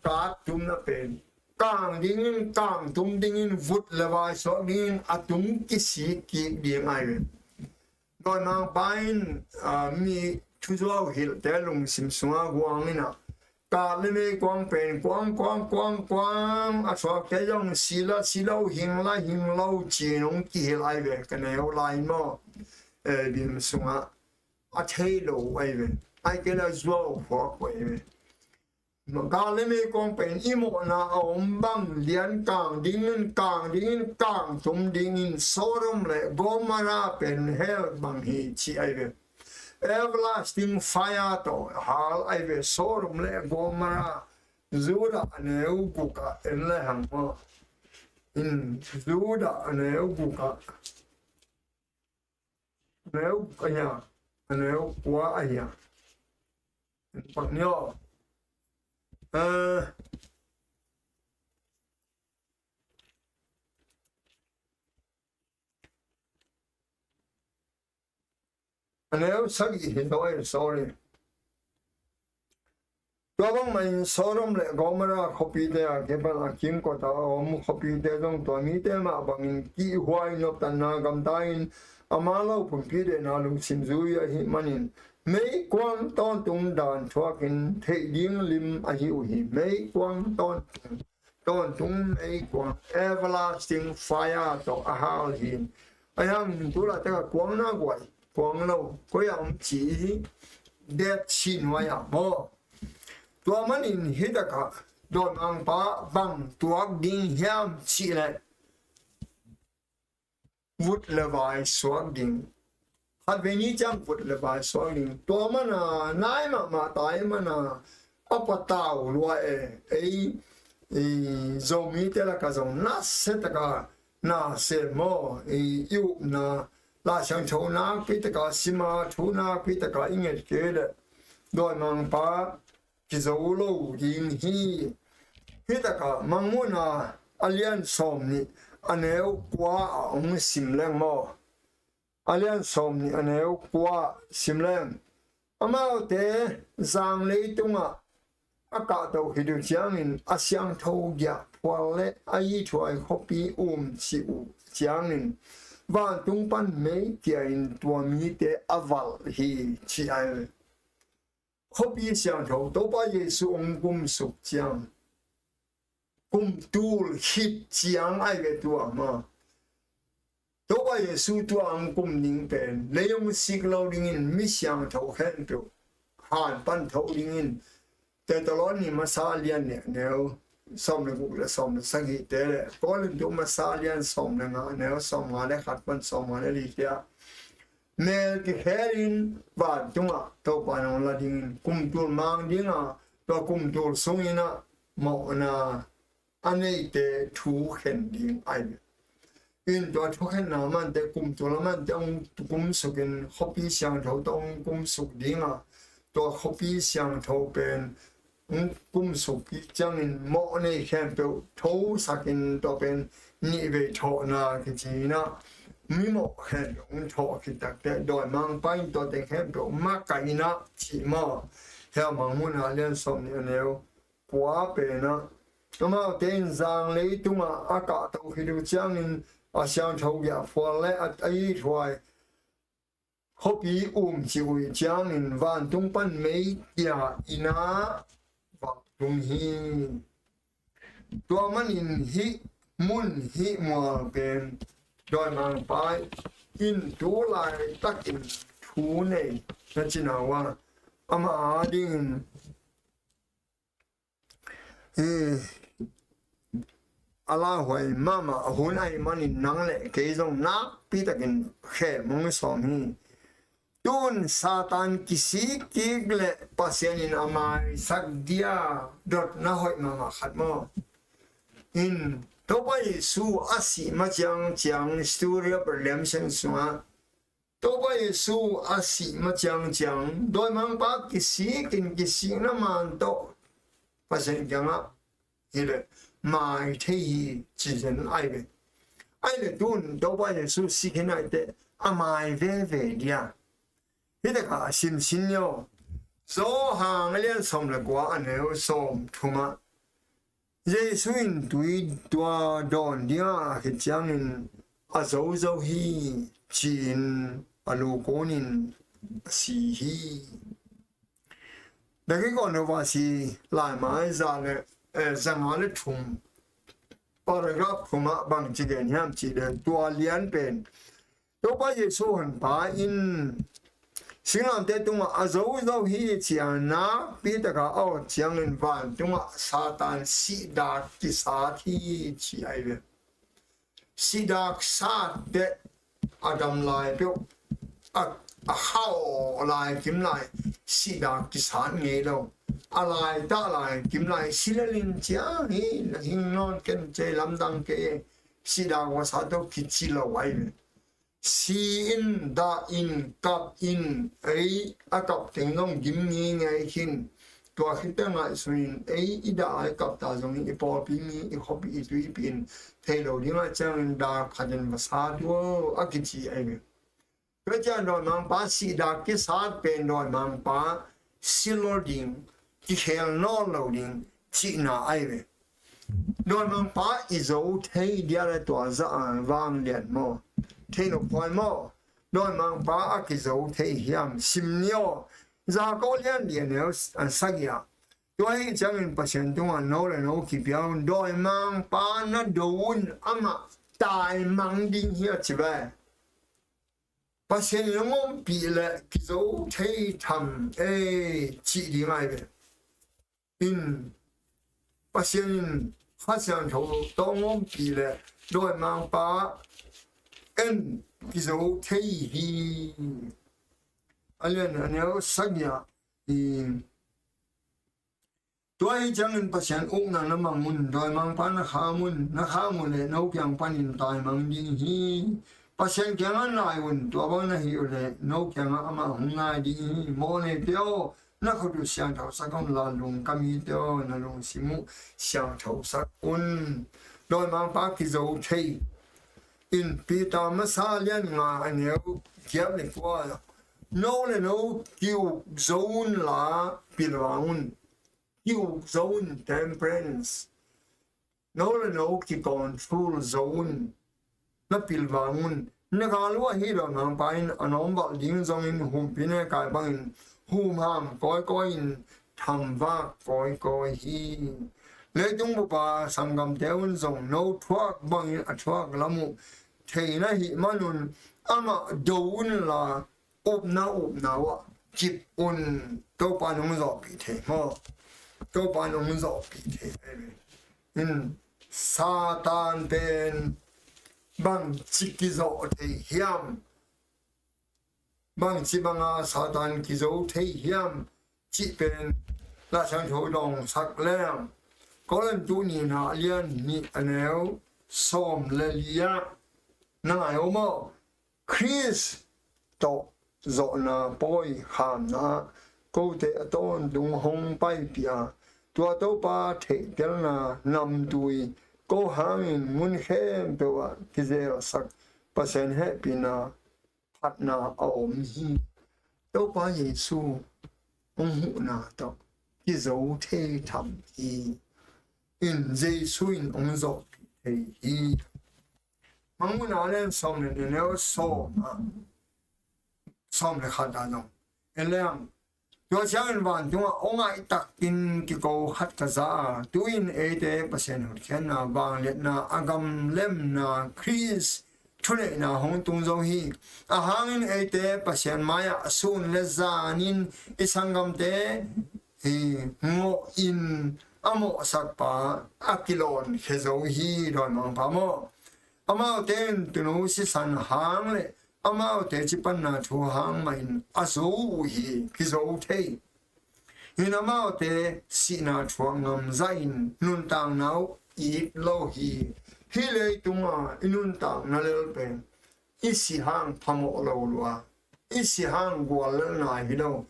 ka tumna pen kang dingin, kang tum dingin, vut le vai suak dingin a tung kisik kik ding ahi ve. Dawimangpa in, ah, mi thuzuau hilhte lungsim sungah guang in a, kat le meikuang pen kuang, kuang, kuang, kuang, a suakte zong si la si lo, hing la hing lo ci-in hong kihilh ahi ve, ka neu lai maw. Eh, bil sungah a thei lo ahi ve. Ahi kei le zuau phuak uh ahi ve. Kat le meikuang pen i mawhna a om bang lian kang dingin, kang dingin, kang tum dingin, Sodom le Gomorrah pen hell bang hi ci ahi ve. Everlasting fire tawh hal ahi ve, Sodom le Gomorrah. Judah a neu guk ah en le hang maw. In Judah a neu guk ah. A neu guk ahi a, a neu kua ahi a. Pak ni aw. Eh, a neu sagih hi zaw e, sorry. Tua bangmah in Sodom le Gomorrah khuapite a kipan a kimkot a om khuapite zong tua mite mah bangin kihhuai noptanna gamta-in ama lo pumpi dehna lungsim zui ahih manin meikuang tawntung dan thuakin theih ding lim ahi uh hi. Meikuang tawntung, tawntung meikuang, everlasting fire tawh a hal hi. Ahi hangin tu laitak a kuangna guai, kuang lo, koi-ah om ci hi, Dead Sea nuai-ah maw. Tua manin hih takah Dawimangpa bang tuak ding hiam cih leh vut le vai suak ding. Khatvei ni ciang vut le vai suak ding. Tua mana nai mahmah tai mana a patau lua e. Ei, ei Zomite lakah zong nasia taka nasia maw, i, i upna, Lai Siangtho nakpi taka sim a, thu nakpi taka i nget kei leh Dawimangpa kizo lo ding hi. Hih takah Mangmuhna a lian sawmnih a neu kua ah hong sim leng maw. A lian sawmnih a neu kua sim leng. Amaute zang leitungah a kahto khit uh ciangin a siangtho giahphual le a ithuai khuapi umcih uh ciangin vantung pan mei kia-in tua mite a valh hi ci ahi. Khuapi siangtho Topa Jesu hong kumsuk ciang, kum tul khit ciang ahi ve tua mah. Topa Jesu tua hong kum ding pen lei hong sik lo dingin mi siangtho khempeuh han pan tho dingin Thesalonika masa lian nih a neu sawm le guk le sawm le sagihte le Korintu masa lian sawm le nga a neu sawm nga le khat pan sawm nga le lite ah mel kikhelin vantungah Topa in hong la dingin kum tul mang dinga, tua kum tul sungin ah mawhna a neite thukhen ding ahi ve. In tua thukhenna mante kum tul a mante hong kumsukin khuapi siangtho tawh hong kumsuk dinga, tua khuapi siangtho pen hong kumsuk kik ciangin mawh nei khempeuh thosakin tua pen nihvei thawhna kici in ah, mimawh khempeuh hong thawh khit takteh dawimangpa in tuate khempeuh makaih in ah cih maw. Hell mangmuhna lian sawm nih a neu kua pen ah, amaute in zanglei tungah a kahto khit uh ciangin a siangtho giahphual le a ithuai khuapi um cih uh ciangin vantung pan mei kia in ah vak tung hi. Tua manin hih mun hih mual pen dawimangpa in tu laitakin thu nei na cina uh a, ama adingin hi a lauhuai mahmah hun ahih manin nang le kei zong nakpitakin khem hong sawm hi. Tun Satan kisik kik le Pasian in a maisak dia dotna hoih mahmah khat maw. In Topa Jesu a sih ma ciangciang, story of redemption sungah Topa Jesu a sih ma ciangciang dawimangpa kisikin kisikna man tawh Pasian kiangah hi le mai thei hi ci zen ai ve. Ai le tun Topa Jesu sik hi nai teh a mai veve dia. Hi takah a simsin nio. Johan a lian sawm le kua a neu sawm thumah Jesu in tui tua dawn dingah a khit ciangin a zozo hi ci-in a lu kunin a si hi. Dakik on over si laimai za le eh, zanga le thum paragraph thumah bang ci gen hiam ci le tua lian pen Topa Jesu honpa in singlamte tungah a zozo hi ci-a nakpi taka a awt ciangin vantungah Satan sihdak kisat hi ci ai ve. Sihdak sat teh a dam lai peuh a, a khauh lai kim lai sihdak kisat ngei lo. A lai tah lai kim lai silelin ciang hi na hing nawn ken cei lamdang kei sihdak va sat tawh kici lo ai ve. Si in, dah in, kap in, ei a kap teng zong gim ngingei khin. Tua khit teh ngaihsun in, ei i dah a i kap ta zongin i pawlpi mi, i khuapi, i tuipi in thei lo dingah ciangin dak khat in va sa tuo a kici ai ve. Tua ciang dawimangpa sihdak kisat pen dawimangpa silh lo ding, kikhel nawn lo ding cihna ai ve. Dawimangpa i zo thei dia le tua zah a vanglian maw? Thei lo phuai maw? Dawimangpa a kizo thei hiam? Sim ni aw. Jakob lian li a neu an sagih ah, tua hi ciangin Pasian tungah no le no kipia un, dawimangpa na do un, amah taimang ding hi a ci ve. Pasian in hong ompih le kizo thei tham ei cih ding ai ve. In Pasian in Kha Siangtho tawh hong ompih le dawimangpa en kizo thei hi. A lian a neu sagih ah i Tua hi ciangin Pasian ukna na mang un, dawimangpa na kham un, na kham uh leh no kiang panin taimang ding hi. Pasian kiangah nai un, tua bang na hih uh leh no kiangah amah hong nai ding hi. Mawhneite aw, na khut uh siangthosak un la, lungka mite aw, na lungsim uh siangthosak un. Dawimangpa kizo thei in Peter masa lian nga a neu giat le kua, no le no ki-uk zo un la pilvang un. Ki-uk zo un, temperance. No le no ki-control zo un, na pilvang un. Na gal uh ahi dawimangpa in a nawmvalh ding zongin humpine kai bangin humham kawikawi in thamvak kawikawi hi. Leitung bupa sanggamte un zong no thuak bangin a thuak lam uh theina hih manun amah do un la, upna upna uh ah kip un. Topa nong zawhpih thei maw? Topa nong zawhpih thei. In Satan pen bangci kizawh thei hiam? Bangci banga Satan kizo thei hiam? Cih pen Laisiangtho dawngsak leng Korintu nihna lian nih a neu sawm le li ah na ngai aw maw? Khrist tawh zawhna pawi khamna ah kote a tawntung hong paipih a, tua Topa theihtelna namtui ko hangin mun khempeuh ah kizelsak Pasian hehpihna phatna a om hi. Topa Jesu hong huhna tawh kizo thei tham hi. In Jesu in hong zawhpih thei hi. Mangmuhna a lian sawm le nih, a neu sawm ah, sawm le khat ah zong en leng, tua ciangin vantungah hong aihtakin kiko khat ka za a, tu-in eite Pasian hotkhiatna, vangliatna, a gamlemna, Khrist thuneihna hong tung zo hi. A hangin eite Pasian mai-ah sun le zanin i sanggamte hi ngawhin a mawhsakpa a kilawnkhia zo hi. Dawimangpa maw? Amaute in tunu sisan hang le amaute cipanna thu hang mahin a zo uh hi, kizo thei. In amaute sihna thuak ngam zahin nuntakna uh it lo hi. Hih leitunga i nuntakna lel pen i si hang phamawh lo lua, i si hang guallelhna hi lo.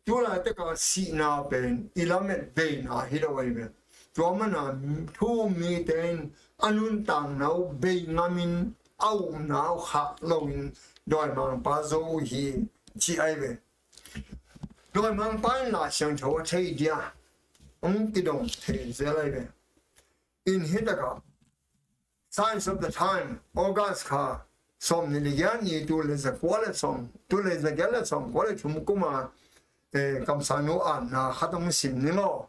Tulaitak a sihna pen i lamet beina hi lo ahi ve. Tua mana thu-um mite in a nuntakna uh bei ngamin a upna uh khah loin dawimangpa zo uh hi, ci ahi ve. Dawimangpa in Lai Siangtho a thei dia hong kidong thei zel ahi ve. In hitakah Signs of the Time, August kha sawmnih le giat ni, tul le zakua le sawm, tul le zagiat le sawmkua le thum kuma, eh, kamsangnu atna khat hong sim ni maw?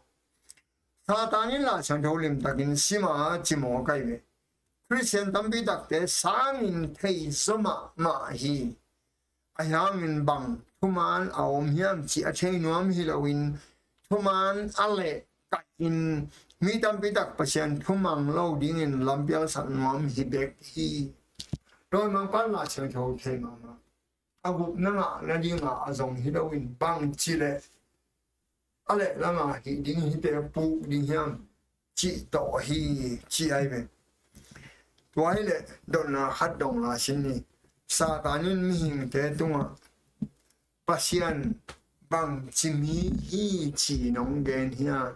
Satan in Lai Siangtho limtakin sim a ci mawk ahi ve. Khristian tampi takte sangin thei zaw mahmah hi. Ahi hangin bang thuman a om hiam cih a thei nuam hi loin, thuman a leh kaihin mi tampi tak Pasian thumang lo dingin lampialsak nuam hi bek hi. Dawimangpa in Lai Siangtho thei mahmah. A gupna ngah nadinga a zong hi loin bangci le a lehlam a hih ding hite puk ding hiam cih tawh hi, ci ahi ve. Tua hileh dotna khat dong lai sin ni. Satan in mihingte tungah Pasian bangci mi hi ci nong gen hiam?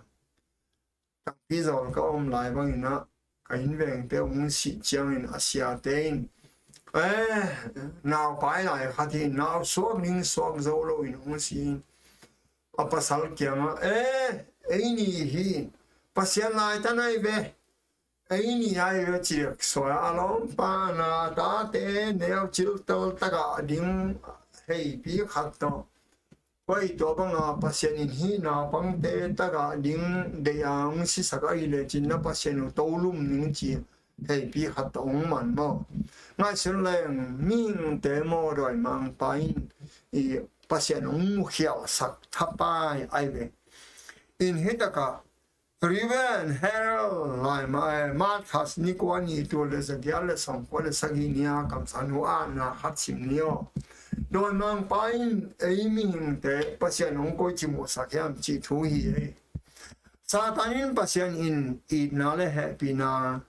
Tangpi zawl ka om lai bangin ah ka innvengte hong sih ciangin a siate in, eh, naupai lai khat hi, nau suak ding suak zo loin hong si in, a pasal kiangah, eh, ei ni hi, Pasian laitan ahi ve, ei ni ahi ve, ci dek suai a, a lawmpa na tate neu ciltel takah ding heipi khat tawh, koi tua banga Pasian in hih naupangte takah ding deih a hong sisak ahih lecin na Pasian uh tolum ning ci heipi khat tawh hong man maw? Ngaihsun leng mihingte maw, dawimangpa in i Pasian hong mukhialsak thapai ahi ve. In hitakah Reverend Harold Lai Ma-, eh, March kha ni kua ni, tul le zagiat le sawmkua le sagih ni-a kamsangnu atna khat sim ni aw. Dawimangpa in ei mihingte Pasian hong koici muhsak hiam cih thu hi ei. Satan in Pasian in itna le hehpihna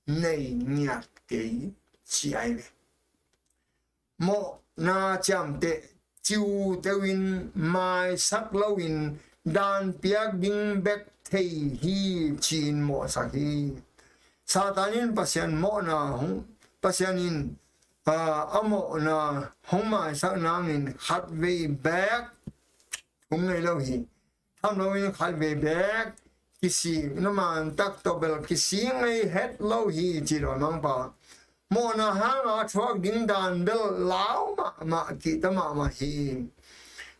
nei ngiat kei ci ahi ve. Mawhna ciamteh ciuteuin maisak loin dan piak ding bek thei hi ci-in mawhsak hi. Satan in Pasian mawhna hong, Pasian in, ah, a mawhna hong maisak nangin khatvei bek thum ngei lo hi. Tham loin khatvei bek kisik, na man tak tawh bel kisik ngei het lo hi ci dawimangpa. Mawhna hanga thuak ding dan bel lau mahmah, kihta mahmah hi.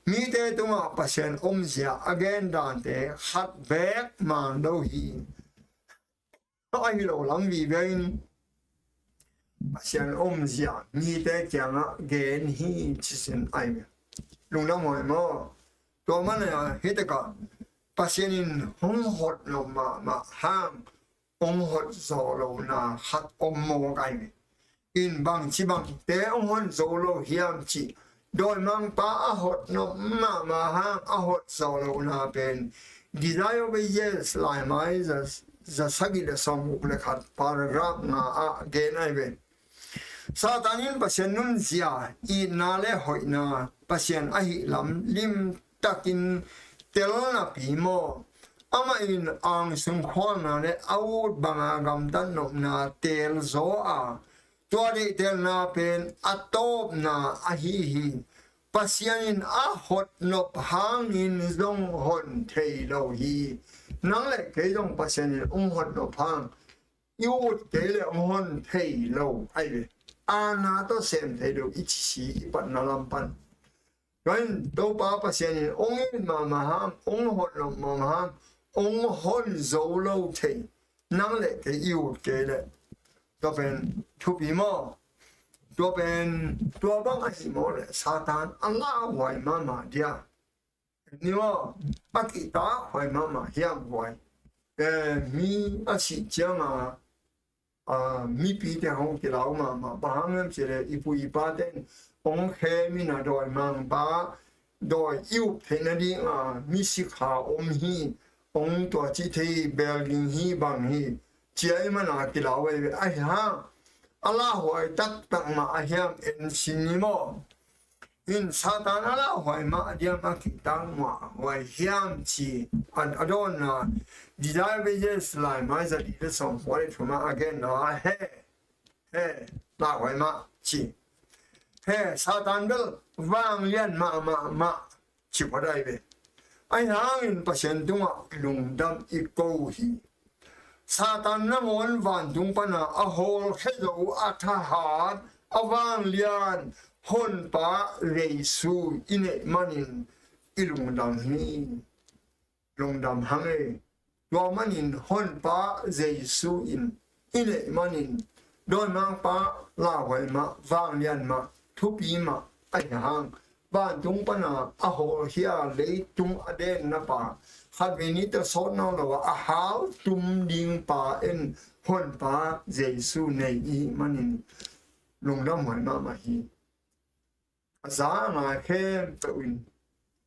Mite tungah Pasian omzia a gen dante khat bek man lo hi. Ahi lo lam vive in Pasian omzia mite kiangah gen hi ci sin ahi ve. Lungdam huai maw? Tua mana hitakah Pasian in hong hot lo mahmah hang hong hot zaw lona khat om mawk ahi ve. In bangci bangte hong hot zo lo hiam cih dawimangpa a hot nop mahmah hang a hot zaw lona pen Desire of Ages laimai za, za sagih le sawmguk le khat paragraph nga ah gen ahi ve. Satan in Pasian nunzia, itna le hoihna, Pasian ahih lam lim takin tel napi maw? Amah in angsung khualna le a ut banga gamtat nopna teel zaw a, tua deihtelna pen a tawpna ahi hi. Pasian in a hotnop hangin zong hon thei lo hi. Nang le kei zong Pasian in ong hotnop hang i ut kei le ong hon thei lo ahi ve. Aana tawh sem thei lo i cisi i patna lam pan. Tua in Topa Pasian in ong it mahmah hang, ong hotnop mahmah hang, ong hon zo lo thei. Nang le kei i ut kei le. Tua pen thupi maw? Tua pen tua bang ahi maw le Satan a lauhuai mahmah dia. Ni maw, a kihtakhuai mahmah hiam huai? Eh, mi a sih cianga, ah, mipite hong kilau mahmah. Bang hang hiam cih le i pu i pate in hong khem in a dawimangpa, dawi i up theihna dinga mi sikha om hi, hong tua cih thei bel ding hi bang hi, ci ahih mana kilau ahi ve. Ahi hang a lauhuai taktak mah a hiam en sin ni maw? In Satan a lauhuai mah a diam a kihtak mah huai hiam ci a, a dawnna Desire Pages laimai za dih le sawm kua le thum ah a genna he, he, lauhuai mah ci. He, Satan bel vanglian mah, mah, mah ci phot ahi ve. Ahi hangin Pasian tungah lungdam i ko hi. Satan nangawn vantung pana a hawlkhia zo a thahat a vanglian Honpa Jesu i neih manin i lungdam hi. Lungdam hang e. Tua manin Honpa Jesu in i neih manin dawimangpa lauhuai mah, vanglian mah, thupi mah ahi hang vantung pana a hawlkhia leitung a denna pa, khatvei ni tawh sawt nawn lo a, a hau tum ding pa in Honpa Jesu nei i hih manin lungdam huai mahmah hi. A za a ngai khempeuh in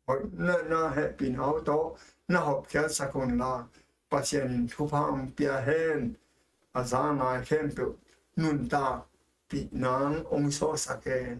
hoih na, na hehpihna uh tawh na hopkhiatsak un la, Pasian in thupha hong pia hen. A za a ngai khempeuh nuntakpih nang hong sawlsak hen.